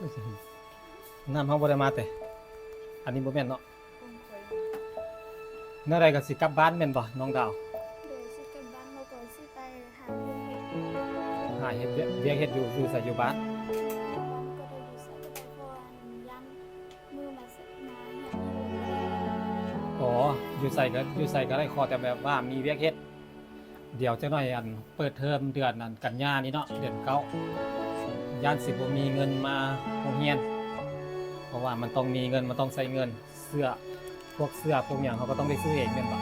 ນ້ຳເຮົາບໍ່ໄດ້ມາແຕ່ ອັນນີ້ບໍ່ແມ່ນເນາະ. ແນວໃດກໍຊິກັບບ້ານແມ່ນບໍ່ ນ້ອງດາວ? ໂດຍ ຊິກັບບ້ານ ແລ້ວກໍຊິໄປຫາວຽກເຮັດ ຫາເຮັດວຽກ ວຽກເຮັດຢູ່ ຢູ່ໃສ ຢູ່ບ້ານ? ຢູ່ບ້ານກໍໄດ້ ຢູ່ໃສກໍໄດ້ ເພາະວ່າຢ້ານມື້ມາ ມາເຮັດຢູ່ໂຮງແຮມ. ອໍ ຢູ່ໃສກໍ ຢູ່ໃສກໍໄດ້ ຂໍແຕ່ແບບວ່າມີວຽກເຮັດ. ດຽວຈັກໜ້ອຍ ອັນ ເປີດເທີມເດືອນ ອັນ ກັນຍານີ້ເນາະ ເດືອນເກົ້າ ຢ້ານຊິບໍ່ມີເງິນມາໂຮງຮຽນ ເພາະວ່າມັນຕ້ອງມີເງິນ ມັນຕ້ອງໃຊ້ເງິນ. ເສື້ອ ພວກເສື້ອພວກຫຍັງເຮົາກໍຕ້ອງໄດ້ຊື້ເອງແມ່ນບໍ່?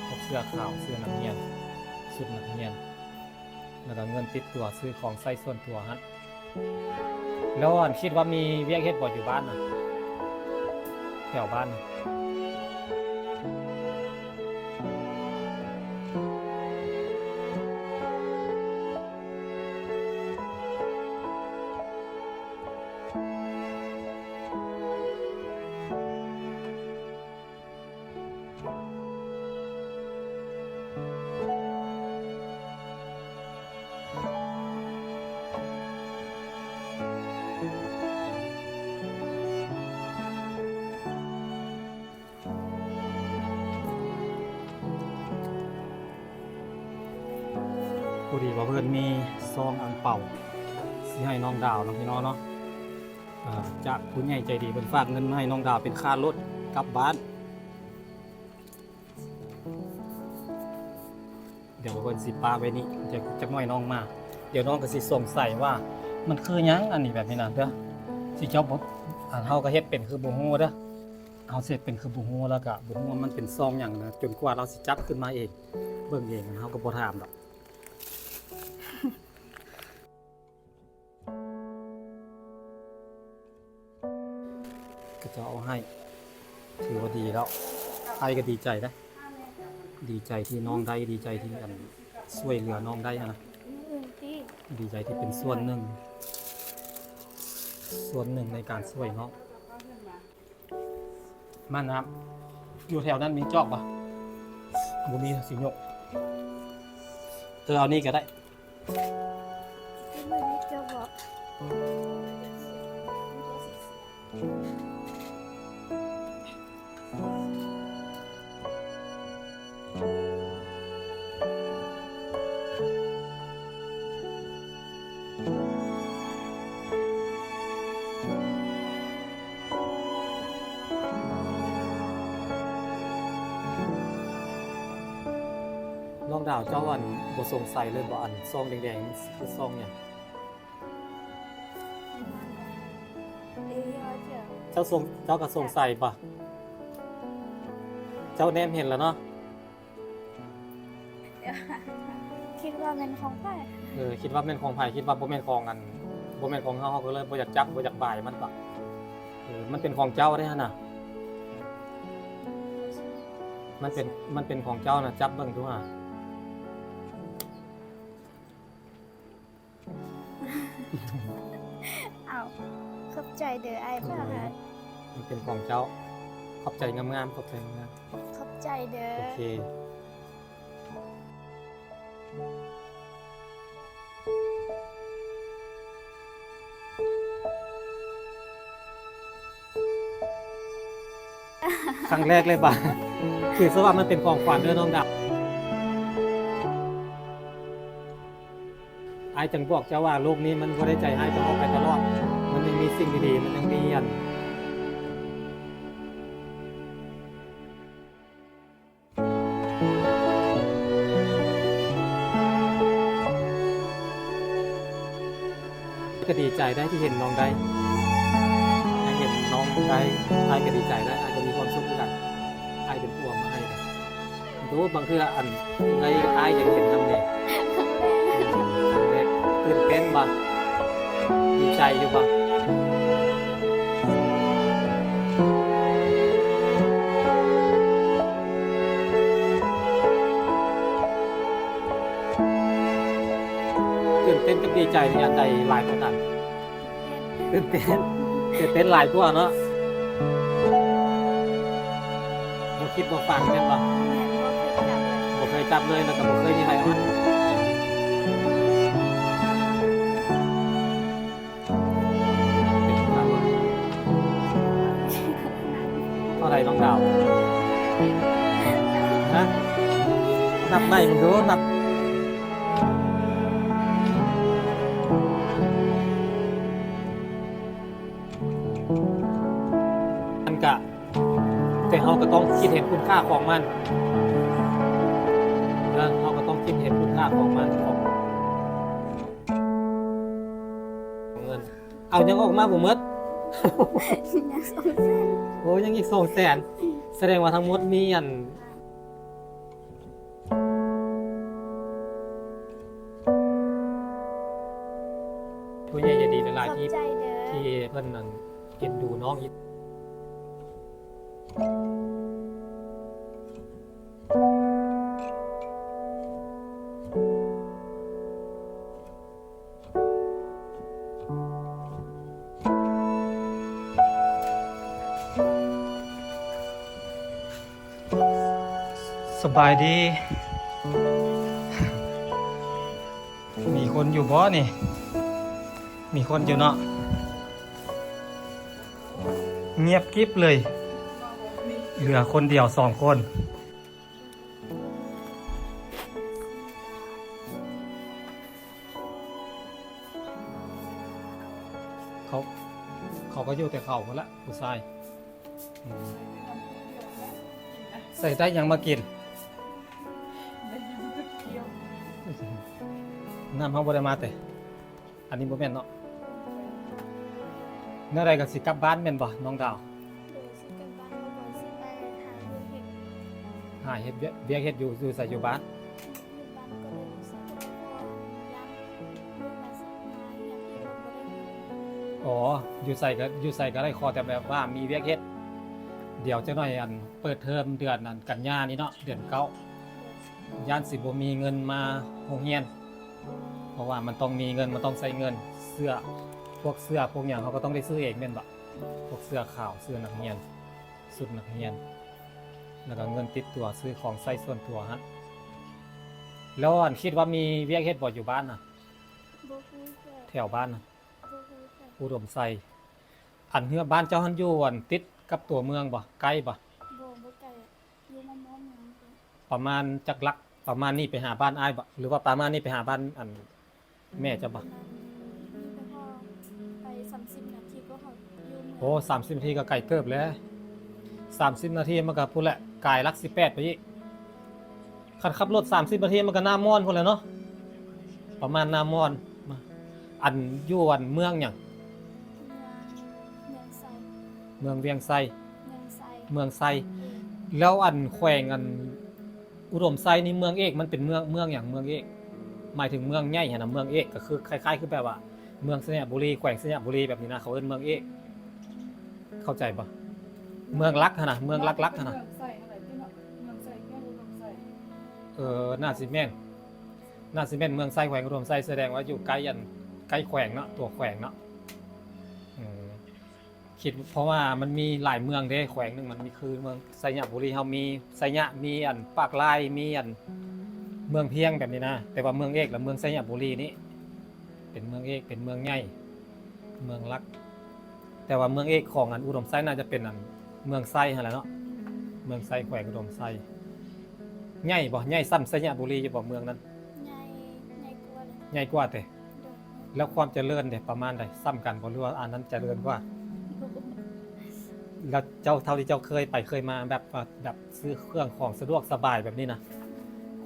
ພວກເສື້ອຂາວ ເສື້ອນັກຮຽນ ຊຸດນັກຮຽນ ແລ້ວກໍເງິນຕິດຕົວຊື້ຂອງໃຊ້ສ່ວນຕົວຫັ້ນ. ແລ້ວ ອັນ ຄິດວ່າມີວຽກເຮັດບໍ່ຢູ່ບ້ານນະ? ແຖວບ້ານນະ? ພໍດີວ່າເພິ່ນມີຊອງອັ່ງເປົາ ຊິໃຫ້ນ້ອງດາວເນາະ ພີ່ນ້ອງເນາະ. ເອີ ຈາກຜູ້ໃຫຍ່ໃຈດີ ເພິ່ນຝາກເງິນມາໃຫ້ນ້ອງດາວເປັນຄ່າລົດກັບບ້ານ. ດຽວເພິ່ນຊິປະໄວ້ນີ້ ຈັກ ຈັກໜ້ອຍນ້ອງມາ ດຽວນ້ອງກໍຊິສົງໄສວ່າມັນຄືຫຍັງ ອັນນີ້ແບບນີ້ນະເດີ. ຊິເຈົ້າບໍ່ ອັນ ເຮົາກໍເຮັດເປັນຄືບໍ່ຮູ້ເດີ ເຮົາຊິເຮັດເປັນຄືບໍ່ຮູ້ ແລ້ວກໍບໍ່ຮູ້ວ່າມັນເປັນຊອງຫຍັງນະ ຈົນກວ່າລາວຊິຈັບຂຶ້ນມາເອງ ເບິ່ງເອງ ເຮົາກໍບໍ່ຖາມດອກ. ເຂົາເຈົ້າເອົາໃຫ້ ຖືວ່າດີແລ້ວ. ອ້າຍກໍດີໃຈນະ ດີໃຈທີ່ນ້ອງໄດ້ ດີໃຈທີ່ ອັນ ຊ່ວຍເຫຼືອນ້ອງໄດ້ຫັ້ນນະ ດີໃຈທີ່ເປັນສ່ວນໜຶ່ງ ສ່ວນໜຶ່ງໃນການຊ່ວຍນ້ອງ. ມານ້ຳ ຢູ່ແຖວນັ້ນມີຈອກບໍ່? ບໍ່ມີ ຊິຍົກ ເອີ ເອົານີ້ກໍໄດ້. ນ້ອງດາວ ເຈົ້າ ອັນ ບໍ່ສົງໄສເລີຍບໍ່ ອັນ ຊອງແດງໆ ມັນຄືຊອງຫຍັງ? ເຈົ້າສົງ ເຈົ້າກໍສົງໄສບໍ່? ເຈົ້າແນມເຫັນແລ້ວເນາະ. ຄິດວ່າແມ່ນຂອງໃຜ? ເອີ ຄິດວ່າແມ່ນຂອງໃຜ? ຄິດວ່າບໍ່ແມ່ນຂອງ ອັນ ບໍ່ແມ່ນຂອງເຮົາ ເຮົາກໍເລີຍບໍ່ຢາກຈັບ ບໍ່ຢາກບາຍມັນປະ. ເອີ ມັນເປັນຂອງເຈົ້າເດ້ຫັ້ນນະ ມັນເປັນ ມັນເປັນຂອງເຈົ້ານະ ຈັບເບິ່ງດູຫາ. ເອົາ ຂອບໃຈເດີອ້າຍພາພັດ. ມັນເປັນຂອງເຈົ້າ. ຂອບໃຈງາມໆ ຂອບໃຈງາມໆ. ຂອບໃຈເດີ. ໂອເຄ. ຄັ້ງແລກເລີຍບາດ ຖືຊະວ່າມັນເປັນຂອງຂວັນເດີນ້ອງດາວ. ອ້າຍຈຶ່ງບອກເຈົ້າວ່າ ໂລກນີ້ມັນບໍ່ໄດ້ໃຈຮ້າຍຕະຫຼອດໄປຕະຫຼອດ ມັນຍັງມີສິ່ງດີໆ ມັນຍັງມີອັນ ກໍດີໃຈໄດ໋ທີ່ເຫັນນ້ອງໄດ້ ໄດ້ເຫັນນ້ອງໄດ້ ອ້າຍກໍດີໃຈໄດ໋ ອ້າຍກໍມີຄວາມສຸກຄືກັນ ອ້າຍເປັນຜູ້ເອົາມາໃຫ້. ໂອ້ ບາງເທື່ອອັນໄດ້ ອ້າຍຢາກເຫັນນຳແດ່. ຄັ້ງແລກ ຕື່ນເຕັ້ນບໍ່? ດີໃຈຢູ່ບໍ່? ຕື່ນເຕັ້ນກັບດີໃຈນີ້ ອັນໃດຫຼາຍກວ່າກັນ? ຕື່ນເຕັ້ນ ຕື່ນເຕັ້ນຫຼາຍກວ່າເນາະ. ບໍ່ຄິດບໍ່ຝັນແມ່ນບໍ່? ແມ່ນ ບໍ່ເຄີຍຈັບເລີຍ ບໍ່ເຄີຍຈັບເລີຍ ແລ້ວກໍບໍ່ເຄີຍມີໃຜເອົາມາ. ເປັນຄວາມ ນ້ອງດາວ ຮະ ນັບໄລ່ເບິ່ງດູ ນັບ ມັນກະ ແຕ່ເຮົາກໍຕ້ອງຄິດເຫັນຄຸນຄ່າຂອງມັນ ເນາະ ເຮົາກໍຕ້ອງຄິດເຫັນຄຸນຄ່າຂອງມັນ ຂອງ ຂອງເງິນ. ເອົາ ຍັງອອກມາບໍ່ໝົດ ຍັງສອງແສນ ໂອ້ ຍັງອີກສອງແສນ ສະແດງວ່າທັງໝົດມີອັນ ຜູ້ໃຫຍ່ໃຈດີຫຼາຍໆ ທີ່ ຂອບໃຈເດີ ທີ່ເພິ່ນນັ້ນເອັນດູນ້ອງ. ສະບາຍດີ ມີຄົນຢູ່ບໍ່ນີ້? ມີຄົນຢູ່ເນາະ. ງຽບກິບເລີຍ ເຫຼືອຄົນດຽວສອງຄົນ. ເຂົາ ເຂົາກໍຢູ່ແຕ່ເຂົາພຸ້ນລະ ຜູ້ຊາຍ. ອືມ ໃສ່ໄດ້ຫຍັງມາກິນ? ນ້ຳເຮົາບໍ່ໄດ້ມາແຕ່ ອັນນີ້ບໍ່ແມ່ນເນາະ. ແນວໃດກໍຊິກັບບ້ານແມ່ນບໍ່ ນ້ອງດາວ? ໂດຍ ຊິກັບບ້ານ ແລ້ວກໍຊິໄປຫາວຽກເຮັດ ຫາເຮັດວຽກ ວຽກເຮັດຢູ່ ຢູ່ໃສ? ຢູ່ບ້ານ? ຢູ່ບ້ານກໍໄດ້ຢູ່ໃສກໍໄດ້ ຂໍຢ່າງຢູ່ມາສັກມາຫຍັງອີກກໍບໍ່ໄດ້ມີ. ອໍ ຢູ່ໃສກໍ ຢູ່ໃສກໍໄດ້ ຂໍແຕ່ແບບວ່າມີວຽກເຮັດ. ດຽວຈັກໜ້ອຍ ອັນ ເປີດເທີມເດືອນ ອັນ ກັນຍານີ້ເນາະ ເດືອນເກົ້າ ໂດຍ ຢ້ານຊິບໍ່ມີເງິນມາໂຮງຮຽນ ເພາະວ່າມັນຕ້ອງມີເງິນ ມັນຕ້ອງໃຊ້ເງິນ. ເສື້ອ ພວກເສື້ອພວກຫຍັງເຮົາກໍຕ້ອງໄດ້ຊື້ເອງແມ່ນບໍ່? ພວກເສື້ອຂາວ ເສື້ອນັກຮຽນ ຊຸດນັກຮຽນ ແລ້ວກໍເງິນຕິດຕົວ ຊື້ຂອງໃຊ້ສ່ວນຕົວຫັ້ນ. ແລ້ວ ອັນ ຄິດວ່າມີວຽກເຮັດບໍ່ຢູ່ບ້ານນະ? ບໍ່ຮູ້ແທ້ ແຖວບ້ານນະ? ບໍ່ຮູ້ແທ້ ອຸດົມໄຊ. ອັນ ເຮືອນບ້ານເຈົ້າຫັ້ນຢູ່ ອັນ ຕິດກັບຕົວເມືອງບໍ່? ໃກ້ບໍ່? ບໍ່ ບໍ່ໄກ ຢູ່ມອມໆ ປະມານຈັກຫຼັກ? ປະມານນີ້ໄປຫາບ້ານອ້າຍບໍ່ ຫຼືວ່າປະມານນີ້ໄປຫາບ້ານ ອັນ ແມ່ເຈົ້າບໍ່? ປະມານນີ້ ມີແຕ່ພໍໄປສາມສິບນາທີກໍຮອດຢູ່ເມືອງ. ໂອ້ ສາມສິບນາທີກໍໄກເຕີບແລ້ວ. ສາມສິບນາທີມັນກໍພຸ້ນແຫຼະ ກາຍຫຼັກສິບແປດໄປອີກ. ຄັນຂັບລົດສາມສິບນາທີມັນກໍໜ້າມ່ອນພຸ້ນແຫຼະເນາະ ປະມານໜ້າມ່ອນ. ອັນ ຢູ່ ອັນ ເມືອງຫຍັງ? ເມືອງ ເມືອງໄຊ ເມືອງວຽງໄຊ ເມືອງໄຊ ເມືອງໄຊ. ເອີ ແລ້ວ ອັນ ແຂວງ ອັນ ອຸດົມໄຊນີ້ ເມືອງເອກມັນເປັນເມືອງ ເມືອງຫຍັງ? ເມືອງເອກ ໝາຍເຖິງເມືອງໃຫຍ່ຫັ້ນນະ. ເມືອງເອກກໍຄືຄ້າຍໆ ຄືແບບວ່າ ເມືອງໄຊຍະບູລີ ແຂວງໄຊຍະບູລີແບບນີ້ນະ ເຂົາເອີ້ນເມືອງເອກ ເຂົ້າໃຈບໍ່? ເມືອງຫຼັກຫັ້ນນະ ເມືອງຫຼັກໆ ຫັ້ນນະ. ເອີ ໜ້າຊິແມ່ນ ໜ້າຊິແມ່ນເມືອງໄຊ ແຂວງອຸດົມໄຊ ສະແດງວ່າຢູ່ໃກ້ ອັນ ໃກ້ແຂວງເນາະ ຕົວແຂວງເນາະ. ເອີ ຄິດ ເພາະວ່າມັນມີຫຼາຍເມືອງເດ້ ແຂວງໜຶ່ງມັນມີ ຄືເມືອງໄຊຍະບູລີເຮົາມີໄຊຍະ ມີ ອັນ ປາກລາຍ ມີ ອັນ ເມືອງພຽງແບບນີ້ນະ. ແຕ່ວ່າເມືອງເອກ ແລະ ເມືອງໄຊຍະບູລີນີ້ ເປັນເມືອງເອກ ເປັນເມືອງໃຫຍ່ ເມືອງຫຼັກ. ແຕ່ວ່າເມືອງເອກຂອງ ອັນ ອຸດົມໄຊໜ້າຈະເປັນ ອັນ ເມືອງໄຊຫັ້ນແຫຼະເນາະ ເມືອງໄຊ ແຂວງອຸດົມໄຊ. ໃຫຍ່ບໍ່? ໃຫຍ່ສ່ຳໄຊຍະບູລີຢູ່ບໍ່ ເມືອງນັ້ນ? ໃຫຍ່ ໃຫຍ່ກວ່າເດ້. ໃຫຍ່ກວ່າເດ້? ໂດຍ. ແລ້ວຄວາມຈະເລີນເດ້ ປະມານໃດ? ສ່ຳກັນບໍ່ ຫຼືວ່າອັນນັ້ນຈະເລີນກວ່າ? ບໍ່. ແລ້ວເຈົ້າ ເທົ່າທີ່ເຈົ້າເຄີຍໄປເຄີຍມາ ແບບວ່າ ແບບຊື້ເຄື່ອງຂອງສະດວກສະບາຍແບບນີ້ນະ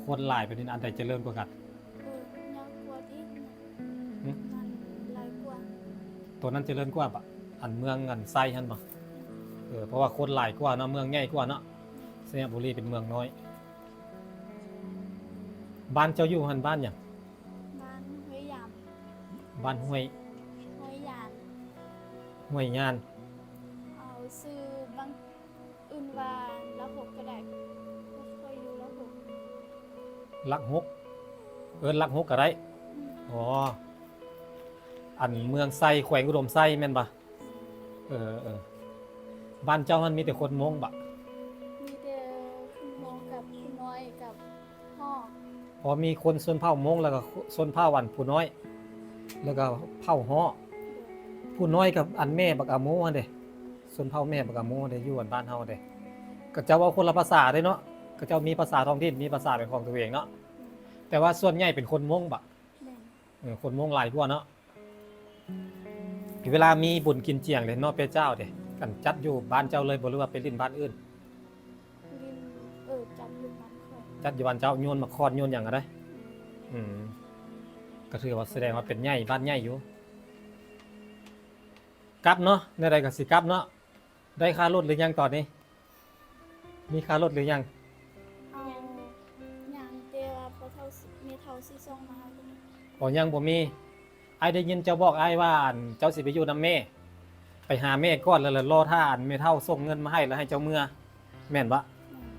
ຄົນຫຼາຍແບບນີ້ນະ ອັນໃດຈະເລີນກວ່າກັນ? ເອີ ຍາກກວ່າຕິ. ຫຶ? ມັນຫຼາຍກວ່າ. ໂຕນັ້ນຈະເລີນກວ່າບະ? ອັນເມືອງ ອັນໄຊຫັ້ນບໍ? ເອີ ເພາະວ່າຄົນຫຼາຍກວ່າເນາະ ເມືອງໃຫຍ່ກວ່າເນາະ. ໄຊຍະບູລີເປັນເມືອງນ້ອຍ. ບ້ານເຈົ້າຢູ່ຫັ້ນບ້ານຫຍັງ? ບ້ານຫ້ວຍຢາມ. ບ້ານຫ້ວຍ ຫ້ວຍຢານ. ຫ້ວຍຍານ. ເອົາຊື່ບາງ ອື່ນວ່າຫຼັກຫົກກໍໄດ້ ຂ້ອຍຢູ່ຫຼັກຫົກ. ຫຼັກຫົກ ເອີ້ນຫຼັກຫົກກໍໄດ້. ອືມ. ອໍ ອັນເມືອງໄຊ ແຂວງອຸດົມໄຊແມ່ນບໍ່? ເອີ ເອີ ບ້ານເຈົ້າຫັ້ນມີແຕ່ຄົນມົ້ງບໍ? ມີແຕ່ຄົນມົ້ງກັບຜູ້ນ້ອຍກັບ ຫໍ. ອໍ ມີຄົນຊົນເຜົ່າມົ້ງ ແລ້ວກໍຊົນເຜົ່າອັນຜູ້ນ້ອຍ ແລ້ວກໍເຜົ່າຫໍ. ໂດຍ. ຜູ້ນ້ອຍກັບອັນແມ່ບັກອາໂມຫັ້ນເດ ຊົນເຜົ່າແມ່ບັກອາໂມເດ ຢູ່ອັນບ້ານເຮົາເດ. ເຂົາເຈົ້າເວົ້າຄົນລະພາສາເດ້ເນາະ, ເຂົາເຈົ້າມີພາສາທ້ອງຖິ່ນ ມີພາສາເປັນຂອງຕົວເອງເນາະ. ແມ່ນ. ແຕ່ວ່າສ່ວນໃຫຍ່ເປັນຄົນມົ້ງບໍ? ແມ່ນ. ເອີ ຄົນມົ້ງຫຼາຍກວ່າເນາະ. ເວລາມີບຸນກິນຈຽງເດ້ເນາະ ເປັນເຈົ້າເດ້ ອັນຈັດຢູ່ບ້ານເຈົ້າເລີຍບໍ່ ຫຼືວ່າໄປຫຼິ້ນບ້ານອື່ນ? ຫຼິ້ນ ເອີ ຈັດຢູ່ບ້ານຂ້ອຍ. ຈັດຢູ່ບ້ານເຈົ້າ ໂຍນໝາກຂອນ ໂຍນຫຍັງກໍໄດ້. ອືມ ກໍຖືວ່າສະແດງວ່າເປັນໃຫຍ່ ບ້ານໃຫຍ່ຢູ່. ກັບເນາະ ແນວໃດກໍຊິກັບເນາະ. ໄດ້ຄ່າລົດຫຼືຍັງຕອນນີ້? ມີຄ່າລົດຫຼືຍັງ? ເອົາ ຍັງ ແຕ່ວ່າພໍ່ເຖົ້າ ແມ່ເຖົ້າຊິສົ່ງມາໃຫ້. ອໍ ຍັງບໍ່ມີ. ອ້າຍໄດ້ຍິນເຈົ້າບອກອ້າຍວ່າ ອັນ ເຈົ້າຊິໄປຢູ່ນຳແມ່ ໄປຫາແມ່ກ່ອນ ແລ້ວລະລໍຖ້າ ອັນ ແມ່ເຖົ້າສົ່ງເງິນມາໃຫ້ ແລ້ວໃຫ້ເຈົ້າເມືອ ແມ່ນບໍ່? ແມ່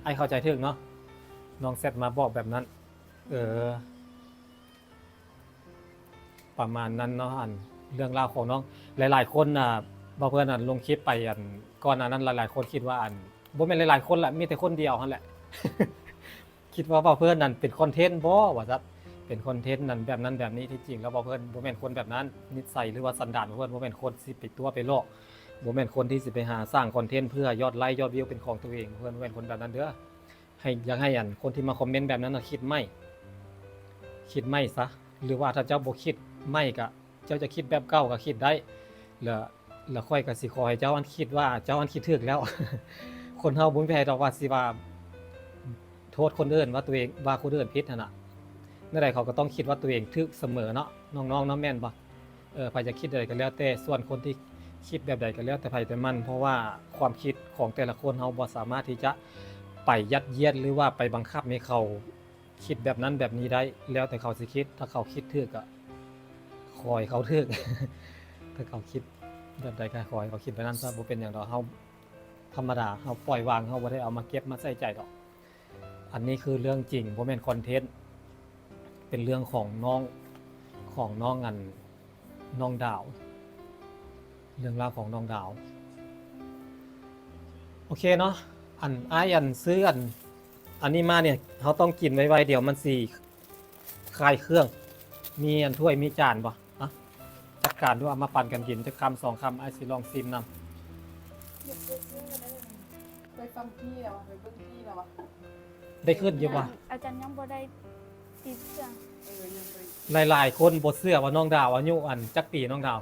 ນ. ອ້າຍເຂົ້າໃຈຖືກເນາະ ນ້ອງແຊັດມາບອກແບບນັ້ນ. ເອີ ປະມານນັ້ນເນາະ ອັນ ເລື່ອງລາວຂອງນ້ອງ. ຫຼາຍໆຄົນນະ ບ່າວເພິ່ນ ອັນ ລົງຄລິບໄປ ອັນ ກ່ອນໜ້ານັ້ນ ຫຼາຍໆຄົນຄິດວ່າ ອັນ ບໍ່ແມ່ນຫຼາຍໆຄົນລະ ມີແຕ່ຄົນດຽວຫັ້ນແຫຼະ ຄິດວ່າບ່າວເພິ່ນນັ້ນເປັນຄອນເທັນບໍວ່າຊັ້ນ ເປັນຄອນເທັນນັ້ນ ແບບນັ້ນແບບນີ້. ທີ່ຈິງແລ້ວບ່າວເພິ່ນບໍ່ແມ່ນຄົນແບບນັ້ນ. ນິດໄສ ຫຼືວ່າສັນດານບ່າວເພິ່ນ ບໍ່ແມ່ນຄົນຊິໄປຕົວະໄປຫຼອກ, ບໍ່ແມ່ນຄົນທີ່ຊິໄປຫາສ້າງຄອນເທັນເພື່ອຍອດໄລຍອດວິວເປັນຂອງຕົວເອງ. ເພິ່ນບໍ່ແມ່ນຄົນແບບນັ້ນເດີ. ໃຫ້ ຢາກໃຫ້ ອັນ ຄົນທີ່ມາຄອມເມັນແບບນັ້ນນະ ຄິດໃໝ່ ຄິດໃໝ່ຊະ. ຫຼືວ່າຖ້າເຈົ້າບໍ່ຄິດໃໝ່ກະ ເຈົ້າຈະຄິດແບບເກົ່າກໍຄິດໄດ້. ແລ້ວ ແລ້ວຂ້ອຍກໍຊິຂໍໃຫ້ເຈົ້າ ອັນ ຄິດວ່າເຈົ້າ ອັນ ຄິດຖືກແລ້ວ. ຄົນເຮົາບໍ່ມີໃຜດອກວ່າຊິວ່າໂທດຄົນອື່ນ ວ່າຕົວເອງ ວ່າຄົນອື່ນຜິດຫັ້ນນະ. ແນວໃດເຂົາກໍຕ້ອງຄິດວ່າຕົວເອງຖືກສະເໝີເນາະ ນ້ອງໆເນາະ ແມ່ນບໍ່? ເອີ ໃຜຈະຄິດໃດກໍແລ້ວແຕ່ ສ່ວນຄົນທີ່ຄິດແບບໃດກໍແລ້ວແຕ່ໃຜແຕ່ມັນ. ເພາະວ່າຄວາມຄິດຂອງແຕ່ລະຄົນ ເຮົາບໍ່ສາມາດທີ່ຈະໄປຍັດຢຽດ ຫຼືວ່າໄປບັງຄັບໃຫ້ເຂົາຄິດແບບນັ້ນແບບນີ້ໄດ້. ແລ້ວແຕ່ເຂົາຊິຄິດ. ຖ້າເຂົາຄິດຖືກກໍຂໍໃຫ້ເຂົາຖືກ, ຖ້າເຂົາຄິດແບບໃດກໍຂໍໃຫ້ເຂົາຄິດແບບນັ້ນຊະ. ບໍ່ເປັນຫຍັງດອກ, ເຮົາທຳມະດາ, ເຮົາປ່ອຍວາງ, ເຮົາບໍ່ໄດ້ເອົາມາເກັບມາໃສ່ໃຈດອກ. ອັນນີ້ຄືເລື່ອງຈິງ ບໍ່ແມ່ນຄອນເທັນ, ເປັນເລື່ອງຂອງນ້ອງ ຂອງນ້ອງ ອັນ ນ້ອງດາວ, ເລື່ອງລາວຂອງນ້ອງດາວ. ໂອເຄເນາະ, ອັນ ອ້າຍ ອັນ ຊື້ ອັນ ອັນນີ້ມານີ້ ເຮົາຕ້ອງກິນໄວໆ ດຽວມັນຊິຄາຍເຄື່ອງ. ມີ ອັນ ຖ້ວຍ ມີຈານບໍ່? ອະ ຈັດການດູ, ເອົາມາປັນກັນກິນຈັກຄຳສອງຄຳ, ອ້າຍຊິລອງຊີມນຳ. ໄປຟັງທີ່ແລ້ວ ໄປເບິ່ງທີ່ແລ້ວວະ. ໄດ້ຂຶ້ນຢູ່ບໍ່? ອາຈານຍັງບໍ່ໄດ້ຕິດເຄື່ອງ. ເອີ ຍັງບໍ່ໄດ້. ຫຼາຍໆຄົນບໍ່ເຊື່ອວ່ານ້ອງດາວອາຍຸ ອັນ ຈັກປີນ້ອງດາວ?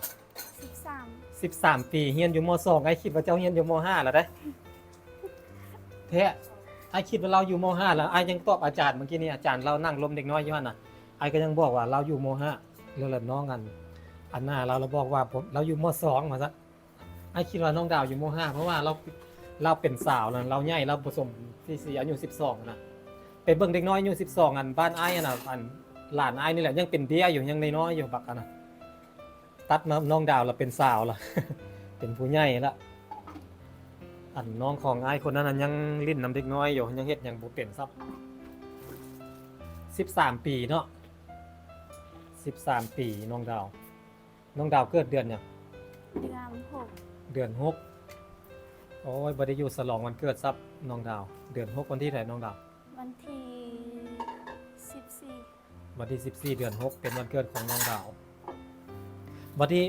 ສິບສາມ. ສິບສາມປີ, ຮຽນຢູ່ ມໍສອງ. ອ້າຍຄິດວ່າເຈົ້າຮຽນຢູ່ ມໍຫ້າ ແລ້ວເດ້. ແທ້, ອ້າຍຄິດວ່າລາວຢູ່ ມໍຫ້າ ແລ້ວ. ອ້າຍຍັງຕອບອາຈານເມື່ອກີ້ນີ້, ອາຈານລາວນັ່ງລົມເດັກນ້ອຍຢູ່ຫັ້ນນະ. ອ້າຍກໍຍັງບອກວ່າລາວຢູ່ ມໍຫ້າ ແລ້ວ ແລ້ວນ້ອງ ອັນ ອັນໜ້າລາວ ລາວບອກວ່າ ລາວຢູ່ ມໍສອງ ວ່າຊັ້ນ. ອ້າຍຄິດວ່ານ້ອງດາວຢູ່ ມໍຫ້າ ເພາະວ່າລາວ ລາວເປັນສາວແລ້ວ, ລາວໃຫຍ່, ລາວບໍ່ສົມທີ່ຊິອາຍຸສິບສອງນະ. ໄປເບິ່ງເດັກນ້ອຍອາຍຸສິບສອງ ອັນ ບ້ານອ້າຍຫັ້ນນະ, ອັນ ຫຼານອ້າຍນີ້ແຫຼະ, ຍັງເປັນເບ້ຍຢູ່, ຍັງນ້ອຍໆຢູ່ ບັກອັນນະ. ຕັດມານ້ອງດາວລະເປັນສາວລະ ເປັນຜູ້ໃຫຍ່ລະ. ອັນນ້ອງຂອງອ້າຍຄົນນັ້ນນະ ຍັງຫຼິ້ນນຳເດັກນ້ອຍຢູ່, ຍັງເຮັດຫຍັງບໍ່ເປັນຊ້ຳ. ສິບສາມປີເນາະ, ສິບສາມປີນ້ອງດາວ. ນ້ອງດາວເກີດເດືອນຫຍັງ? ເດືອນຫົກ. ເດືອນຫົກ. ໂອ້ຍ ບໍ່ໄດ້ຢູ່ສະຫຼອງວັນເກີດຊ້ຳນ້ອງດາວ. ເດືອນຫົກ ວັນທີເທົ່າໃດນ້ອງດາວ? ວັນທີສິບສີ່. ວັນທີສິບສີ່ ເດືອນຫົກ ເປັນວັນເກີດຂອງນ້ອງດາວ. ວັນທີ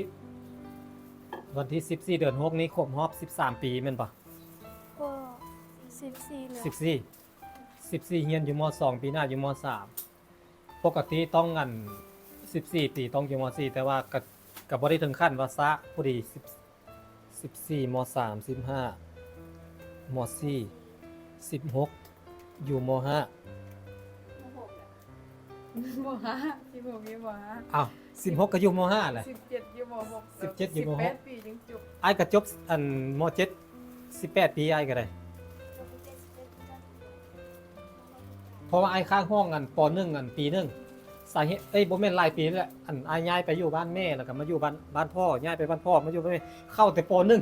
ວັນທີສິບສີ່ ເດືອນຫົກນີ້ຄົບຮອບສິບສາມປີແມ່ນບໍ່? ກໍສິບສີ່ແລ້ວ. ສິບສີ່ ສິບສີ່ ຮຽນຢູ່ ມໍສອງ ປີໜ້າຢູ່ ມໍສາມ. ປົກກະຕິຕ້ອງ ອັນ ສິບສີ່ປີຕ້ອງຢູ່ ມໍສີ່ ແຕ່ວ່າກະ ກະບໍ່ໄດ້ເຖິງຂັ້ນວ່າຊ້າ, ພໍດີສິບ ສິບສີ່ ມໍສາມ ສິບຫ້າ ມໍສີ່ ສິບຫົກ ຢູ່ ມໍຫ້າ. ມໍຫົກ ມໍຫ້າ ສິບຫົກ ຢູ່ ມໍຫ້າ. ອ້າວ ສິບຫົກ ກໍຢູ່ ມໍຫ້າແຫຼະ. ສິບເຈັດ ຢູ່ ມໍຫົກ. ສິບເຈັດ ຢູ່ ມໍຫົກ. ສິບແປດປີຈຶ່ງຈົບ. ອ້າຍກໍຈົບ ອັນ ມໍເຈັດ ສິບແປດປີ ອ້າຍກໍໄດ້. ເພາະວ່າອ້າຍຄ້າງຫ້ອງ ອັນ ປໍໜຶ່ງ ອັນ ປີໜຶ່ງ. ສາເຫດ ເອີຍ ບໍ່ແມ່ນຫຼາຍປີແລ້ວ ອັນ ອ້າຍຍ້າຍໄປຢູ່ບ້ານແມ່ ແລ້ວກໍມາຢູ່ບ້ານ ບ້ານພໍ່, ຍ້າຍໄປບ້ານພໍ່ ມາຢູ່ບ້ານແມ່ ເຂົ້າແຕ່ ປໍໜຶ່ງ.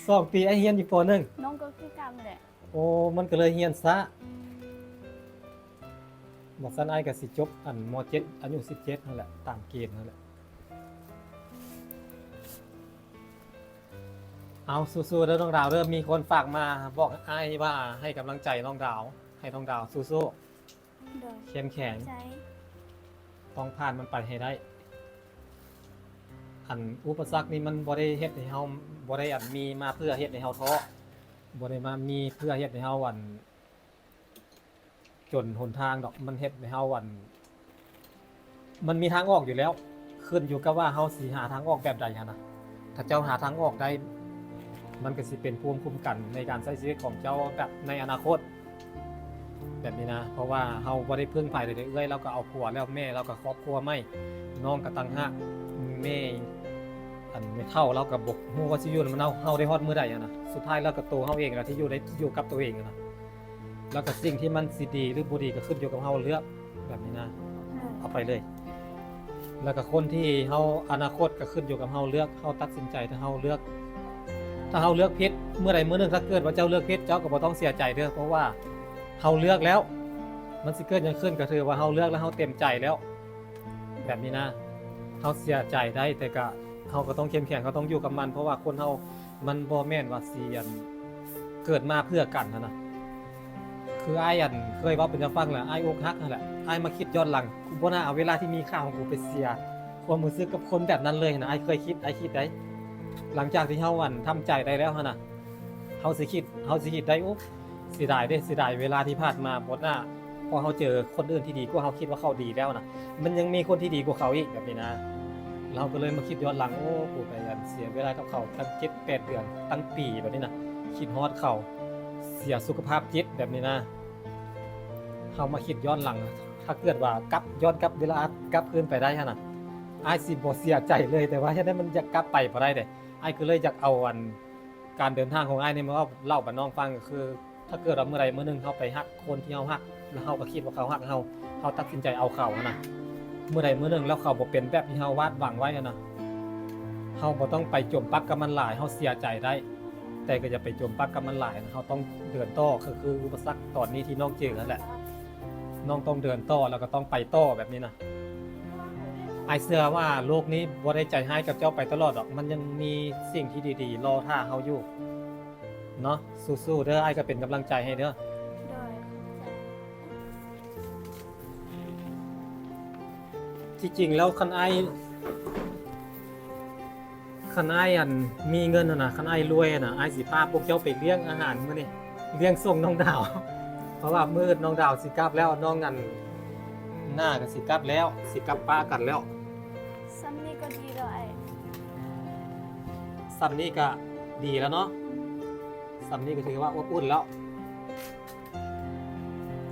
ສອງປີອ້າຍຮຽນຢູ່ ປໍໜຶ່ງ. ນ້ອງກໍຄືກັນແຫຼະ. ໂອ້ ມັນກໍເລີຍຮຽນຊ້າ. ບໍ່ຊັ້ນອ້າຍກໍຊິຈົບ ອັນ ມໍເຈັດ ອາຍຸສິບເຈັດຫັ້ນແຫຼະ ຕາມເກນຫັ້ນແຫຼະ. ເອົາ ສູ້ໆເດີນ້ອງດາວເດີ. ມີຄົນຝາກມາບອກອ້າຍວ່າໃຫ້ກຳລັງໃຈນ້ອງດາວ, ໃຫ້ນ້ອງດາວສູ້ໆ. ໂດຍ. ເຂັ້ມແຂງ. ໃຈ. ຕ້ອງຜ່ານມັນໄປໃຫ້ໄດ້. ອັນອຸປະສັກນີ້ມັນບໍ່ໄດ້ເຮັດໃຫ້ເຮົາ ບໍ່ໄດ້ ອັນ ມີມາເພື່ອເຮັດໃຫ້ເຮົາທໍ້. ບໍ່ໄດ້ມາມີເພື່ອເຮັດໃຫ້ເຮົາ ອັນ ຈົນຫົນທາງດອກ, ມັນເຮັດໃຫ້ເຮົາ ອັນ ມັນມີທາງອອກຢູ່ແລ້ວ, ຂຶ້ນຢູ່ກັບວ່າເຮົາຊິຫາທາງອອກແບບໃດຫັ້ນນະ. ຖ້າເຈົ້າຫາທາງອອກໄດ້ ມັນກໍຊິເປັນພູມຄຸ້ມກັນໃນການໃຊ້ຊີວິດຂອງເຈົ້າແບບໃນອະນາຄົດ ແບບນີ້ນະ. ເພາະວ່າເຮົາບໍ່ໄດ້ເພິ່ງໃຜເລີຍເດ້. ເອື້ອຍລາວກໍເອົາຜົວແລ້ວ, ແມ່ລາວກໍຄອບຄົວໃໝ່, ນ້ອງກໍຕ່າງຫາກ, ແມ່ ອັນ ແມ່ເຖົ້າລາວກໍບໍ່ຮູ້ວ່າຊິຢູ່ນຳເຮົາ ເຮົາໄດ້ຮອດມື້ໃດຫັ້ນນະ. ສຸດທ້າຍແລ້ວກໍໂຕເຮົາເອງແຫຼະທີ່ຢູ່ໄດ້ ຢູ່ກັບໂຕເອງຫັ້ນນະ. ແລ້ວກໍສິ່ງທີ່ມັນຊິດີຫຼືບໍ່ດີກໍຂຶ້ນຢູ່ກັບເຮົາເລືອກ ແບບນີ້ນະ ເອົາໄປເລີຍ. ແລ້ວກໍຄົນທີ່ເຮົາ ອະນາຄົດກໍຂຶ້ນຢູ່ກັບເຮົາເລືອກ, ເຮົາຕັດສິນໃຈ. ຖ້າເຮົາເລືອກ ຖ້າເຮົາເລືອກຜິດ ມື້ໃດມື້ໜຶ່ງ ຖ້າເກີດວ່າເຈົ້າເລືອກຜິດ ເຈົ້າກໍບໍ່ຕ້ອງເສຍໃຈເດີ້, ເພາະວ່າເຮົາເລືອກແລ້ວ. ມັນຊິເກີດຫຍັງຂຶ້ນ ກໍຖືວ່າເຮົາເລືອກແລ້ວ, ເຮົາເຕັມໃຈແລ້ວ ແບບນີ້ນະ. ເຮົາເສຍໃຈໄດ້ ແຕ່ກະເຮົາກໍຕ້ອງເຂັ້ມແຂງ, ເຮົາຕ້ອງຢູ່ກັບມັນ, ເພາະວ່າຄົນເຮົາມັນບໍ່ແມ່ນວ່າຊິ ອັນ ເກີດມາເພື່ອກັນຫັ້ນນະ. ຄືອ້າຍ ອັນ ເຄີຍເວົ້າເປັນຕາຟັງແຫຼະ, ອ້າຍອົກຫັກຫັ້ນແຫຼະ, ອ້າຍມາຄິດຍ້ອນຫຼັງ, ກູບໍ່ໜ້າເອົາເວລາທີ່ມີຄ່າຂອງກູໄປເສຍຄວາມຮູ້ສຶກກັບຄົນແບບນັ້ນເລີຍຫັ້ນນະ. ອ້າຍເຄີຍຄິດ, ອ້າຍຄິດໄດ໋. ຫຼັງຈາກທີ່ເຮົາ ອັນ ທຳໃຈໄດ້ແລ້ວຫັ້ນນະ, ເຮົາຊິຄິດ ເຮົາຊິຄິດໄດ້, ໂອ້ ເສຍດາຍເດ້ ເສຍດາຍເວລາທີ່ຜ່ານມາ. ບໍ່ໜ້າ ພໍເຮົາເຈີຄົນອື່ນທີ່ດີກວ່າ ເຮົາຄິດວ່າເຂົາດີແລ້ວນະ, ມັນຍັງມີຄົນທີ່ດີກວ່າເຂົາອີກ ແບບນີ້ນະ. ເຮົາກໍເລີຍມາຄິດຍ້ອນຫຼັງ, ໂອ້ ກູໄປ ອັນ ເສຍເວລາກັບເຂົາຕັ້ງເຈັດແປດເດືອນ, ຕັ້ງປີ ແບບນີ້ນະ, ຄິດຮອດເຂົາ, ເສຍສຸຂະພາບຈິດ ແບບນີ້ນະ. ເຮົາມາຄິດຍ້ອນຫຼັງ, ຖ້າເກີດວ່າກັບ ຍ້ອນກັບເວລາ ກັບຄືນໄປໄດ້ຫັ້ນນະ, ອ້າຍຊິບໍ່ເສຍໃຈເລີຍ. ແຕ່ວ່າເຮັດໃຫ້ມັນຢາກກັບໄປບໍ່ໄດ້ເດ້. ອ້າຍກໍເລີຍຢາກເອົາ ອັນ ການເດີນທາງຂອງອ້າຍນີ້ມາເລົ່າ ເລົ່າບັດນ້ອງຟັງ, ກໍຄື ຖ້າເກີດວ່າມື້ໃດມື້ໜຶ່ງເຮົາໄປຮັກຄົນທີ່ເຮົາຮັກ ແລ້ວເຮົາກໍຄິດວ່າເຂົາຮັກເຮົາ, ເຮົາຕັດສິນໃຈເອົາເຂົາຫັ້ນນະ, ມື້ໃດມື້ໜຶ່ງແລ້ວເຂົາບໍ່ເປັນແບບທີ່ເຮົາວາດຫວັງໄວ້ຫັ້ນນະ, ເຮົາບໍ່ຕ້ອງໄປຈົມປັກກັບມັນຫຼາຍ. ເຮົາເສຍໃຈໄດ້ ແຕ່ກໍຢ່າໄປຈົມປັກກັບມັນຫຼາຍ. ເຮົາຕ້ອງເດີນຕໍ່, ກໍຄືອຸປະສັກຕອນນີ້ທີ່ນ້ອງເຈີຫັ້ນແຫຼະ, ນ້ອງຕ້ອງເດີນຕໍ່ ແລ້ວກໍຕ້ອງໄປຕໍ່ ແບບນີ້ນະ. ອ້າຍເຊື່ອວ່າໂລກນີ້ບໍ່ໄດ້ໃຈຮ້າຍກັບເຈົ້າໄປຕະຫຼອດດອກ, ມັນຍັງມີສິ່ງທີ່ດີໆລໍຖ້າເຮົາຢູ່ເນາະ. ສູ້ໆເດີ້, ອ້າຍກໍເປັນກຳລັງໃຈໃຫ້ເດີ້. ໂດຍ ຂອບໃຈ. ທີ່ຈິງແລ້ວຄັນອ້າຍ ຄັນອ້າຍ ອັນ ມີເງິນຫັ້ນນະ, ຄັນອ້າຍລວຍຫັ້ນນະ, ອ້າຍຊິພາພວກເຈົ້າໄປລ້ຽງອາຫານມື້ນີ້, ລ້ຽງສົ່ງນ້ອງດາວ. ເພາະວ່າມື້ອື່ນນ້ອງດາວຊິກັບແລ້ວ, ນ້ອງ ອັນ ໜ້າກໍຊິກັບແລ້ວ, ຊິກັບປະກັນແລ້ວ. ສ່ຳນີ້ກໍດີແລ້ວອ້າຍ. ສ່ຳນີ້ກໍດີແລ້ວເນາະ. ສ່ຳນີ້ກໍຖືວ່າອົບອຸ່ນແລ້ວ.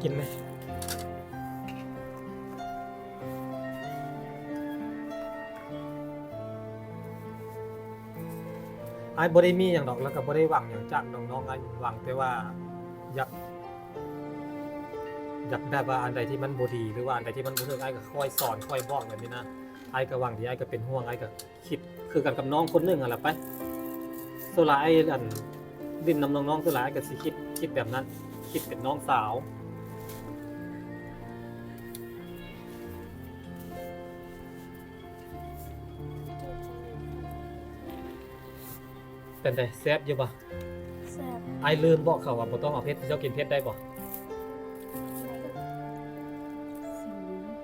ກິນເລີຍ. ອ້າຍບໍ່ໄດ້ມີຫຍັງດອກ, ແລ້ວກໍບໍ່ໄດ້ຫວັງຫຍັງຈາກນ້ອງໆ, ອ້າຍຫວັງແຕ່ວ່າຢາກ ຢາກແບບວ່າອັນໃດທີ່ມັນບໍ່ດີ ຫຼືວ່າອັນໃດທີ່ມັນບໍ່ຖືກ, ອ້າຍກໍຄ່ອຍສອນ ຄ່ອຍບອກແບບນີ້ນະ. ອ້າຍກໍຫວັງດີ, ອ້າຍກໍເປັນຫ່ວງ, ອ້າຍກໍ ຄິດຄືກັນກັບນ້ອງຄົນໜຶ່ງຫັ້ນລະໄປ. ສ່ວນຫຼາຍ ອັນ ຫຼິ້ນນຳນ້ອງໆ ສ່ວນຫຼາຍກໍຊິຄິດ ຄິດແບບນັ້ນ, ຄິດເປັນນ້ອງສາວ. ເປັນໃດ ແຊບຢູ່ບໍ່? ແຊບ. ອ້າຍລືມບອກເຂົາວ່າບໍ່ຕ້ອງເອົາເຜັດ, ເຈົ້າກິນເຜັດໄດ້ບໍ່? ໄດ້.